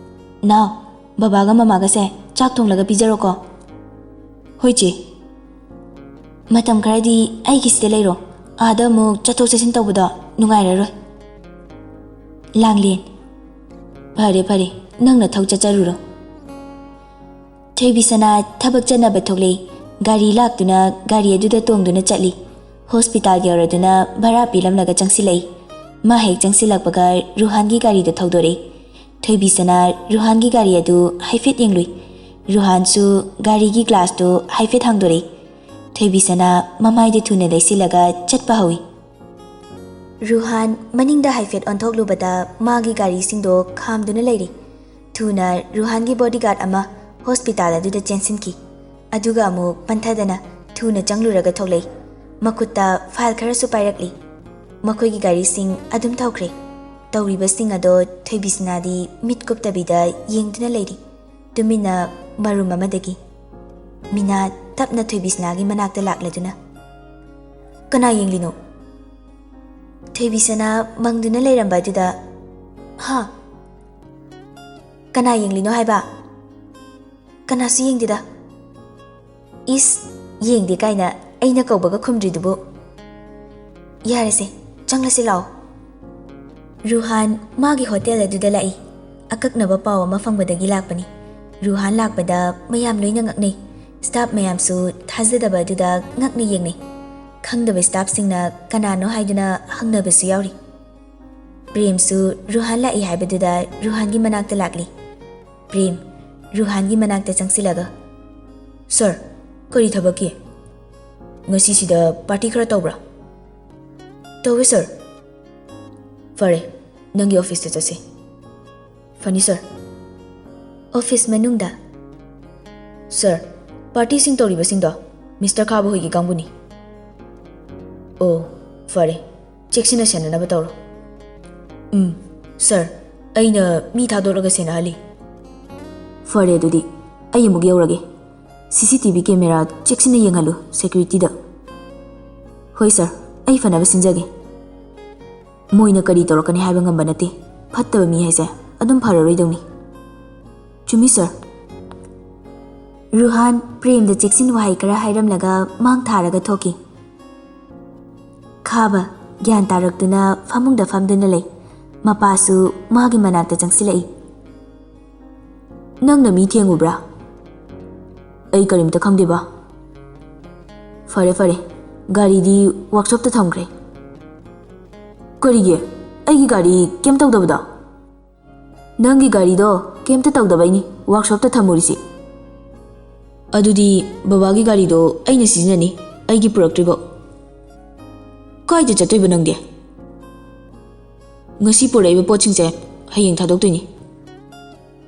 ꯅꯥꯎ, ꯕꯕꯥꯒ ꯃꯃꯥꯒꯁꯦ ꯆꯥꯛ ꯊꯣꯡꯂꯒ ꯄꯤꯖꯔꯣꯀꯣ꯫" "ꯍꯣꯏ, ꯆꯦ꯫" "ꯃꯇꯝ ꯈꯔꯗꯤ ꯑꯩꯒꯤꯁꯤꯗ ꯂꯩꯔꯣ, ꯑꯥꯗ ꯑꯃꯨꯛ ꯆꯠꯊꯣꯛ ꯆꯠꯁꯤꯟ ꯇꯧꯕꯗꯣ ꯅꯨꯡꯉꯥꯏꯔꯔꯣꯏ꯫" ꯂꯥꯡꯂꯦꯟ, "ꯐꯔꯦ, ꯐꯔꯦ, ꯅꯪ ꯅꯊꯧ ꯆꯠꯆꯔꯨꯔꯣ꯫" ꯊꯣꯏꯕꯤꯁꯅꯥ ꯊꯕꯛ ꯆꯠꯅꯕ ꯊꯣꯛꯂꯛꯏ꯫ ꯒꯥꯔꯤ ꯂꯥꯛꯇꯨꯅ ꯒꯥꯔꯤ ꯑꯗꯨꯗ ꯇꯣꯡꯗꯨꯅ ꯆꯠꯂꯤ꯫ ꯍꯣꯁꯄꯤꯇꯥꯜ ꯌꯧꯔꯗꯨꯅ ꯚꯔꯥ ꯄꯤꯂꯝꯂꯒ ꯆꯪꯁꯤꯜꯂꯛꯏ꯫ ꯃꯥ ꯍꯦꯛ ꯆꯪꯁꯤꯜꯂꯛꯄꯒ ꯔꯨꯍꯥꯟꯒꯤ ꯒꯥꯔꯤꯗꯨ ꯊꯧꯗꯣꯔꯛꯏ꯫ ꯊꯣꯏꯕꯤꯁꯅꯥ ꯔꯨꯍꯥꯟꯒꯤ ꯒꯥꯔꯤ ꯑꯗꯨ ꯍꯥꯏꯐꯦꯠ ꯌꯦꯡꯂꯨꯏ꯫ ꯔꯨꯍꯥꯟꯁꯨ ꯒꯥꯔꯤꯒꯤ ꯒ꯭ꯂꯥꯁꯇꯨ ꯍꯥꯏꯐꯦꯠ ꯍꯥꯡꯗꯣꯔꯛꯏ꯫ ꯊꯣꯏꯕꯤꯁꯅꯥ ꯃꯃꯥꯏꯗꯨ ꯊꯨꯅ ꯂꯩꯁꯤꯜꯂꯒ ꯆꯠꯄ ꯍꯧꯏ꯫ ꯔꯨꯍꯥꯟ ꯃꯅꯤꯡꯗ ꯍꯥꯏꯐꯦꯠ ꯑꯣꯟꯊꯣꯛꯂꯨꯕꯗ ꯃꯥꯒꯤ ꯒꯥꯔꯤꯁꯤꯡꯗꯣ ꯈꯥꯝꯗꯨꯅ ꯂꯩꯔꯤ꯫ ꯊꯨꯅ ꯔꯨꯍꯥꯟꯒꯤ ꯕꯣꯗꯤꯒꯥꯔꯗ ꯑꯃ ꯍꯣꯁꯄꯤꯇꯥꯜ ꯑꯗꯨꯗ ꯆꯦꯟꯁꯤꯟꯈꯤ꯫ ꯑꯗꯨꯒ ꯑꯃꯨꯛ ꯄꯟꯊꯗꯅ ꯊꯨꯅ ꯆꯪꯂꯨꯔꯒ ꯊꯣꯛꯂꯛꯏ꯫ ꯃꯈꯨꯠꯇ ꯐꯥꯏꯜ ꯈꯔꯁꯨ ꯄꯥꯏꯔꯛꯂꯤ꯫ ꯃꯈꯣꯏꯒꯤ ꯒꯥꯔꯤꯁꯤꯡ ꯑꯗꯨꯝ ꯊꯧꯈ꯭ꯔꯦ꯫ ꯇꯧꯔꯤꯕꯁꯤꯡ ꯑꯗꯣ ꯊꯣꯏꯕꯤꯁꯅꯥꯗꯤ ꯃꯤꯠ ꯀꯨꯞꯇꯕꯤꯗ ꯌꯦꯡꯗꯨꯅ ꯂꯩꯔꯤ꯫ ꯇꯨꯃꯤꯟꯅ ꯃꯔꯨꯝ ꯑꯃꯗꯒꯤ꯫ ꯃꯤꯅꯥ ꯇꯞꯅ ꯊꯣꯏꯕꯤꯁꯅꯥꯒꯤ ꯃꯅꯥꯛꯇ ꯂꯥꯛꯂꯗꯨꯅ, "ꯀꯅꯥ ꯌꯦꯡꯂꯤꯅꯣ?" ꯊꯣꯏꯕꯤꯁꯅꯥ ꯃꯪꯗꯨꯅ ꯂꯩꯔꯝꯕ ꯑꯗꯨꯗ, "ꯍꯥ? ꯀꯅꯥ ꯌꯦꯡꯂꯤꯅꯣ ꯍꯥꯏꯕ?" "ꯀꯅꯥꯁꯨ ꯌꯦꯡꯗꯦꯗ꯫" "ꯏꯁ, ꯌꯦꯡꯗꯦ ꯀꯥꯏꯅ ꯑꯩꯅ ꯀꯧꯕꯒ ꯈꯨꯝꯗ꯭ꯔꯤꯗꯨꯕꯨ?" "ꯌꯥꯔꯦꯁꯦ, ꯆꯪꯂꯁꯤ ꯂꯥꯛꯑꯣ꯫" ꯔꯨꯍꯥꯟ ꯃꯥꯒꯤ ꯍꯣꯇꯦꯜ ꯑꯗꯨꯗ ꯂꯥꯛꯏ꯫ ꯑꯀꯛꯅꯕ ꯄꯥꯎ ꯑꯃ ꯐꯪꯕꯗꯒꯤ ꯂꯥꯛꯄꯅꯤ꯫ ꯔꯨꯍꯥꯟ ꯂꯥꯛꯄꯗ ꯃꯌꯥꯝ ꯂꯣꯏꯅ ꯉꯛꯅꯩ꯫ ꯁ꯭ꯇꯥꯐ ꯃꯌꯥꯝꯁꯨ ꯊꯥꯖꯗꯕ ꯑꯗꯨꯗ ꯉꯛꯅ ꯌꯦꯡꯅꯩ꯫ ꯈꯪꯗꯕ ꯁ꯭ꯇꯥꯐꯁꯤꯡꯅ ꯀꯅꯥꯅꯣ ꯍꯥꯏꯗꯨꯅ ꯍꯪꯅꯕꯁꯨ ꯌꯥꯎꯔꯤ꯫ ꯄ꯭ꯔꯦꯝꯁꯨ ꯔꯨꯍꯥꯟ ꯂꯥꯛꯏ ꯍꯥꯏꯕꯗꯨꯗ ꯔꯨꯍꯥꯟꯒꯤ ꯃꯅꯥꯛꯇ ꯂꯥꯛꯂꯤ꯫ ꯄ꯭ꯔꯦꯝ, ꯔꯨꯍꯥꯟꯒꯤ ꯃꯅꯥꯛꯇ ꯆꯪꯁꯤꯜꯂꯒ, "ꯁꯔ, ꯀꯔꯤ ꯊꯕꯛꯀꯤ? ꯉꯁꯤꯁꯤꯗ ꯄꯥꯔꯇꯤ ꯈꯔ ꯇꯧꯕ꯭ꯔꯥ?" "ꯇꯧꯋꯦ ꯁꯔ꯫" "ꯐꯔꯦ, ꯅꯪꯒꯤ ꯑꯣꯐꯤꯁꯇ ꯆꯠꯁꯤ꯫" "ꯐꯅꯤ ꯁꯔ꯫" ꯑꯣꯐꯤꯁ ꯃꯅꯨꯡꯗ, "ꯁꯔ, ꯄꯥꯔꯇꯤꯁꯤꯡ ꯇꯧꯔꯤꯕꯁꯤꯡꯗꯣ ꯃꯤꯁꯇꯔ ꯈꯥꯕ ꯍꯣꯏꯒꯤ ꯀꯥꯡꯕꯨꯅꯤ꯫" "ꯑꯣ, ꯐꯔꯦ, ꯆꯦꯛꯁꯤꯟꯅ ꯁꯦꯟꯅꯅꯕ ꯇꯧꯔꯣ꯫" "ꯎꯝ, ꯁꯔ, ꯑꯩꯅ ꯃꯤ ꯊꯥꯗꯣꯛꯂꯒ ꯁꯦꯟꯅꯍꯜꯂꯤ꯫" "ꯐꯔꯦ, ꯑꯗꯨꯗꯤ ꯑꯩ ꯑꯃꯨꯛ ꯌꯧꯔꯒꯦ꯫ ꯁꯤ ꯁꯤ ꯇꯤ ꯚꯤ ꯀꯦꯃꯦꯔꯥ ꯆꯦꯛꯁꯤꯟꯅ ꯌꯦꯡꯍꯜꯂꯨ, ꯁꯦꯀ꯭ꯌꯨꯔꯤꯇꯤꯗ꯫" "ꯍꯣꯏ ꯁꯔ, ꯑꯩ ꯐꯅꯕ ꯁꯤꯟꯖꯒꯦ꯫" "ꯃꯣꯏꯅ ꯀꯔꯤ ꯇꯧꯔꯛꯀꯅꯤ ꯍꯥꯏꯕ ꯉꯝꯕ ꯅꯠꯇꯦ꯫ ꯐꯠꯇꯕ ꯃꯤ ꯍꯥꯏꯁꯦ ꯑꯗꯨꯝ ꯐꯔꯔꯣꯏꯗꯧꯅꯤ꯫" "ꯆꯨꯝꯃꯤ ꯁꯔ꯫" ꯔꯨꯍꯥꯟ ꯄ꯭ꯔꯦꯝꯗ ꯆꯦꯛꯁꯤꯟ ꯋꯥꯍꯩ ꯈꯔ ꯍꯥꯏꯔꯝꯂꯒ ꯃꯥꯡ ꯊꯥꯔꯒ ꯊꯣꯛꯈꯤ꯫ ꯈꯥꯕ ꯒ꯭ꯌꯥꯟ ꯇꯥꯔꯛꯇꯨꯅ ꯐꯃꯨꯡꯗ ꯐꯝꯗꯨꯅ ꯂꯩ꯫ ꯃꯄꯥꯁꯨ ꯃꯥꯒꯤ ꯃꯅꯥꯛꯇ ꯆꯪꯁꯤꯜꯂꯛꯏ꯫ "ꯅꯪꯅ ꯃꯤ ꯊꯦꯡꯉꯨꯕ꯭ꯔꯥ?" "ꯑꯩ ꯀꯔꯤꯝꯇ ꯈꯪꯗꯦꯕ꯫" "ꯐꯔꯦ, ꯐꯔꯦ, ꯒꯥꯔꯤꯗꯤ ꯋꯥꯔꯛꯁꯣꯞꯇ ꯊꯝꯈ꯭ꯔꯦ꯫" "ꯀꯔꯤꯒꯤ? ꯑꯩꯒꯤ ꯒꯥꯔꯤ ꯀꯩꯝ ꯇꯧꯗꯕꯗꯣ?" "ꯅꯪꯒꯤ ꯒꯥꯔꯤꯗꯣ ꯀꯩꯝꯇ ꯇꯧꯗꯕꯩꯅꯤ ꯋꯥꯔꯛꯁꯣꯞꯇ ꯊꯝꯃꯨꯔꯤꯁꯤ꯫" "ꯑꯗꯨꯗꯤ ꯕꯕꯥꯒꯤ ꯒꯥꯔꯤꯗꯣ ꯑꯩꯅ ꯁꯤꯖꯤꯟꯅꯅꯤ, ꯑꯩꯒꯤ ꯄꯨꯔꯛꯇ꯭ꯔꯤꯕꯣ꯫" "ꯀꯥꯏꯗ ꯆꯠꯇꯣꯏꯕ ꯅꯪꯗꯤ?" "ꯉꯁꯤ ꯄꯨꯔꯛꯏꯕ ꯄꯣꯠꯁꯤꯡꯁꯦ ꯍꯌꯦꯡ ꯊꯥꯗꯣꯛꯇꯣꯏꯅꯤ꯫"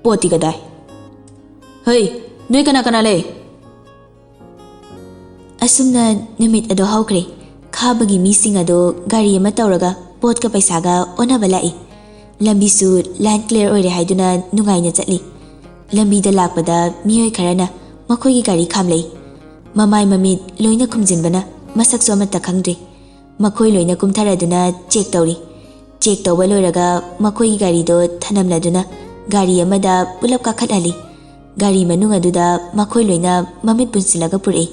"ꯄꯣꯠꯇꯤ ꯀꯗꯥꯏ?" "ꯍꯩ, ꯅꯣꯏ ꯀꯅꯥ ꯀꯅꯥ ꯂꯩ?" ꯑꯁꯨꯝꯅ ꯅꯨꯃꯤꯠ ꯑꯗꯣ ꯍꯧꯈ꯭ꯔꯦ꯫ ꯈꯥꯕꯒꯤ ꯃꯤꯁꯤꯡ ꯑꯗꯣ ꯒꯥꯔꯤ ꯑꯃ ꯇꯧꯔꯒ ꯄꯣꯠꯀ ꯄꯩꯁꯥꯒ ꯑꯣꯟꯅꯕ ꯂꯥꯛꯏ꯫ ꯂꯝꯕꯤꯁꯨ ꯂꯥꯏꯟ ꯀ꯭ꯂꯤꯌꯥꯔ ꯑꯣꯏꯔꯦ ꯍꯥꯏꯗꯨꯅ ꯅꯨꯡꯉꯥꯏꯅ ꯆꯠꯂꯤ꯫ ꯂꯝꯕꯤꯗ ꯂꯥꯛꯄꯗ ꯃꯤꯑꯣꯏ ꯈꯔꯅ ꯃꯈꯣꯏꯒꯤ ꯒꯥꯔꯤ ꯈꯥꯝꯂꯛꯏ꯫ ꯃꯃꯥꯏ ꯃꯃꯤꯠ ꯂꯣꯏꯅ ꯈꯨꯝꯖꯤꯟꯕꯅ ꯃꯁꯛꯁꯨ ꯑꯃꯠꯇ ꯈꯪꯗ꯭ꯔꯦ꯫ ꯃꯈꯣꯏ ꯂꯣꯏꯅ ꯀꯨꯝꯊꯔꯗꯨꯅ ꯆꯦꯛ ꯇꯧꯔꯤ꯫ ꯆꯦꯛ ꯇꯧꯕ ꯂꯣꯏꯔꯒ ꯃꯈꯣꯏꯒꯤ ꯒꯥꯔꯤꯗꯣ ꯊꯅꯝꯂꯗꯨꯅ ꯒꯥꯔꯤ ꯑꯃꯗ ꯄꯨꯂꯞ ꯀꯥꯈꯠꯍꯜꯂꯤ꯫ ꯒꯥꯔꯤ ꯃꯅꯨꯡ ꯑꯗꯨꯗ ꯃꯈꯣꯏ ꯂꯣꯏꯅ ꯃꯃꯤꯠ ꯄꯨꯟꯁꯤꯜꯂꯒ ꯄꯨꯔꯛꯏ꯫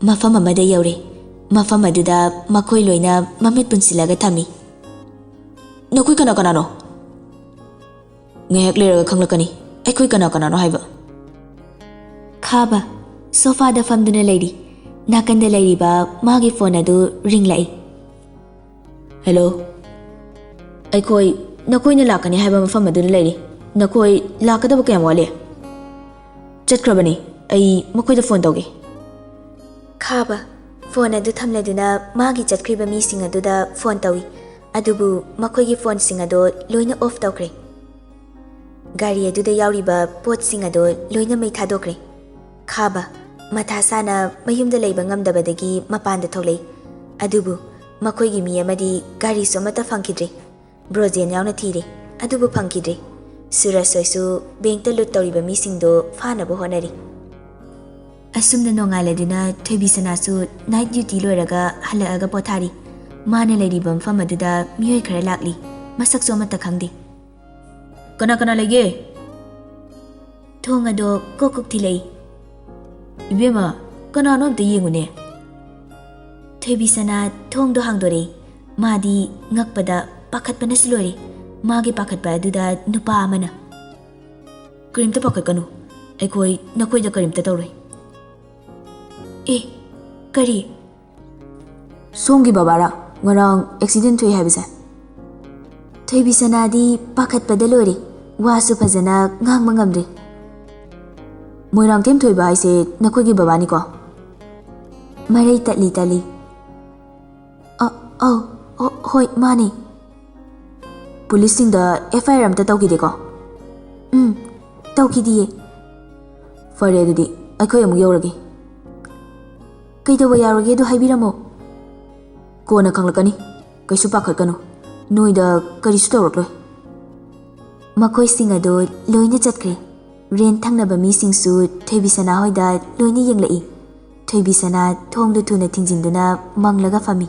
ꯃꯐꯝ ꯑꯃꯗ ꯌꯧꯔꯦ꯫ ꯃꯐꯝ ꯑꯗꯨꯗ ꯃꯈꯣꯏ ꯂꯣꯏꯅ ꯃꯃꯤꯠ ꯄꯨꯟꯁꯤꯜꯂꯒ ꯊꯝꯃꯤ꯫ ꯅꯈꯣꯏ ꯀꯅꯥ ꯀꯅꯥꯅꯣ? ꯉꯥꯏꯍꯥꯛ ꯂꯩꯔꯒ ꯈꯪꯂꯛꯀꯅꯤ ꯑꯩꯈꯣꯏ ꯀꯅꯥ ꯀꯅꯥꯅꯣ ꯍꯥꯏꯕ꯫ ꯈꯥꯕ ꯁꯣꯐꯥꯗ ꯐꯝꯗꯨꯅ ꯂꯩꯔꯤ꯫ ꯅꯥꯀꯟꯗ ꯂꯩꯔꯤꯕ ꯃꯥꯒꯤ ꯐꯣꯟ ꯑꯗꯨ ꯔꯤꯡꯂꯛꯏ꯫ ꯍꯦꯂꯣ꯫ ꯑꯩꯈꯣꯏ ꯅꯈꯣꯏꯅ ꯂꯥꯛꯀꯅꯤ ꯍꯥꯏꯕ ꯃꯐꯝ ꯑꯗꯨꯗ ꯂꯩꯔꯤ꯫ ꯅꯈꯣꯏ ꯂꯥꯛꯀꯗꯕ ꯀꯌꯥꯝ ꯋꯥꯠꯂꯤ? ꯆꯠꯈ꯭ꯔꯕꯅꯤ꯫ ꯑꯩ ꯃꯈꯣꯏꯗ ꯐꯣꯟ ꯇꯧꯒꯦ꯫ ꯈꯥꯕ ꯐꯣꯟ ꯑꯗꯨ ꯊꯝꯂꯗꯨꯅ ꯃꯥꯒꯤ ꯆꯠꯈ꯭ꯔꯤꯕ ꯃꯤꯁꯤꯡ ꯑꯗꯨꯗ ꯐꯣꯟ ꯇꯧꯏ꯫ ꯑꯗꯨꯕꯨ ꯃꯈꯣꯏꯒꯤ ꯐꯣꯟꯁꯤꯡ ꯑꯗꯣ ꯂꯣꯏꯅ ꯑꯣꯐ ꯇꯧꯈ꯭ꯔꯦ꯫ ꯒꯥꯔꯤ ꯑꯗꯨꯗ ꯌꯥꯎꯔꯤꯕ ꯄꯣꯠꯁꯤꯡ ꯑꯗꯣ ꯂꯣꯏꯅ ꯃꯩ ꯊꯥꯗꯣꯛꯈ꯭ꯔꯦ꯫ ꯈꯥꯕ ꯃꯊꯥ ꯁꯥꯅ ꯃꯌꯨꯝꯗ ꯂꯩꯕ ꯉꯝꯗꯕꯗꯒꯤ ꯃꯄꯥꯟꯗ ꯊꯣꯛꯂꯛꯏ꯫ ꯑꯗꯨꯕꯨ ꯃꯈꯣꯏꯒꯤ ꯃꯤ ꯑꯃꯗꯤ ꯒꯥꯔꯤꯁꯨ ꯑꯃꯠꯇ ꯐꯪꯈꯤꯗ꯭ꯔꯦ꯫ ꯕ꯭ꯔꯣꯖꯦꯟ ꯌꯥꯎꯅ ꯊꯤꯔꯦ, ꯑꯗꯨꯕꯨ ꯐꯪꯈꯤꯗ꯭ꯔꯦ꯫ ꯁꯨꯔꯖ ꯍꯣꯏꯁꯨ ꯕꯦꯡꯛꯇ ꯂꯨꯠ ꯇꯧꯔꯤꯕ ꯃꯤꯁꯤꯡꯗꯣ ꯐꯥꯅꯕ ꯍꯣꯠꯅꯔꯤ꯫ ꯑꯁꯨꯝꯅ ꯅꯣꯡꯉꯥꯜꯂꯗꯨꯅ ꯊꯣꯏꯕꯤꯁꯅꯥꯁꯨ ꯅꯥꯏꯠ ꯗ꯭ꯌꯨꯇꯤ ꯂꯣꯏꯔꯒ ꯍꯜꯂꯛꯑꯒ ꯄꯣꯊꯥꯔꯤ꯫ ꯃꯥꯅ ꯂꯩꯔꯤꯕ ꯃꯐꯝ ꯑꯗꯨꯗ ꯃꯤꯑꯣꯏ ꯈꯔ ꯂꯥꯛꯂꯤ꯫ ꯃꯁꯛꯁꯨ ꯑꯃꯠꯇ ꯈꯪꯗꯦ꯫ ꯀꯅꯥ ꯀꯅꯥ ꯂꯩꯒꯦ? ꯊꯣꯡ ꯑꯗꯣ ꯀꯣꯛ ꯀꯣꯛ ꯊꯤꯜꯂꯛꯏ꯫ ꯏꯕꯦꯝꯃ, ꯀꯅꯥꯅꯣ ꯑꯝꯇ ꯌꯦꯡꯉꯨꯅꯦ꯫ ꯊꯣꯏꯕꯤꯁꯅꯥ ꯊꯣꯡꯗꯣ ꯍꯥꯡꯗꯣꯔꯛꯏ꯫ ꯃꯥꯗꯤ ꯉꯛꯄꯗ ꯄꯥꯈꯠꯄꯅꯁꯨ ꯂꯣꯏꯔꯦ꯫ ꯃꯥꯒꯤ ꯄꯥꯈꯠꯄ ꯑꯗꯨꯗ ꯅꯨꯄꯥ ꯑꯃꯅ, "ꯀꯔꯤꯝꯇ ꯄꯥꯈꯠꯀꯅꯨ, ꯑꯩꯈꯣꯏ ꯅꯈꯣꯏꯗ ꯀꯔꯤꯝꯇ ꯇꯧꯔꯣꯏ꯫" "ꯑꯦ, ꯀꯔꯤ?" "ꯁꯣꯝꯒꯤ ꯕꯕꯥꯔꯥ ꯉꯔꯥꯡ ꯑꯦꯛꯁꯤꯗꯦꯟ ꯊꯣꯛꯏ ꯍꯥꯏꯕꯁꯦ?" ꯊꯣꯏꯕꯤꯁꯅꯥꯗꯤ ꯄꯥꯈꯠꯄꯗ ꯂꯣꯏꯔꯦ꯫ ꯋꯥꯁꯨ ꯐꯖꯅ ꯉꯥꯡꯕ ꯉꯝꯗ꯭ꯔꯦ꯫ "ꯃꯣꯏꯔꯥꯡꯊꯦꯝ ꯊꯣꯏꯕ ꯍꯥꯏꯁꯦ ꯅꯈꯣꯏꯒꯤ ꯕꯕꯥꯅꯤꯀꯣ?" ꯃꯔꯩ ꯇꯠꯂꯤ ꯇꯠꯂꯤ꯫ "ꯑ, ꯑꯧ, ꯑꯣ, ꯍꯣꯏ, ꯃꯥꯅꯦ꯫" "ꯄꯨꯂꯤꯁꯁꯤꯡꯗ ꯑꯦꯐ ꯑꯥꯏ ꯑꯥꯔ ꯑꯝꯇ ꯇꯧꯈꯤꯗꯦꯀꯣ?" "ꯎꯝ, ꯇꯧꯈꯤꯗꯤꯌꯦ꯫" "ꯐꯔꯦ, ꯑꯗꯨꯗꯤ ꯑꯩꯈꯣꯏ ꯑꯃꯨꯛ ꯌꯧꯔꯒꯦ꯫" "ꯀꯩꯗꯧꯕ ꯌꯥꯎꯔꯒꯦꯗꯣ ꯍꯥꯏꯕꯤꯔꯝꯃꯣ꯫" "ꯀꯣꯟꯅ ꯈꯪꯂꯛꯀꯅꯤ, ꯀꯩꯁꯨ ꯄꯥꯈꯠꯀꯅꯨ, ꯅꯣꯏꯗ ꯀꯔꯤꯁꯨ ꯇꯧꯔꯛꯂꯣꯏ꯫" ꯃꯈꯣꯏꯁꯤꯡ ꯑꯗꯨ ꯂꯣꯏꯅ ꯆꯠꯈ꯭ꯔꯦ꯫ ꯔꯦꯟ ꯊꯪꯅꯕ ꯃꯤꯁꯤꯡꯁꯨ ꯊꯣꯏꯕꯤꯁꯅꯥ ꯍꯣꯏꯗ ꯂꯣꯏꯅ ꯌꯦꯡꯂꯛꯏ꯫ ꯊꯣꯏꯕꯤꯁꯅꯥ ꯊꯣꯡꯗꯨ ꯊꯨꯅ ꯊꯤꯡꯖꯤꯟꯗꯨꯅ ꯃꯪꯂꯒ ꯐꯝꯃꯤ꯫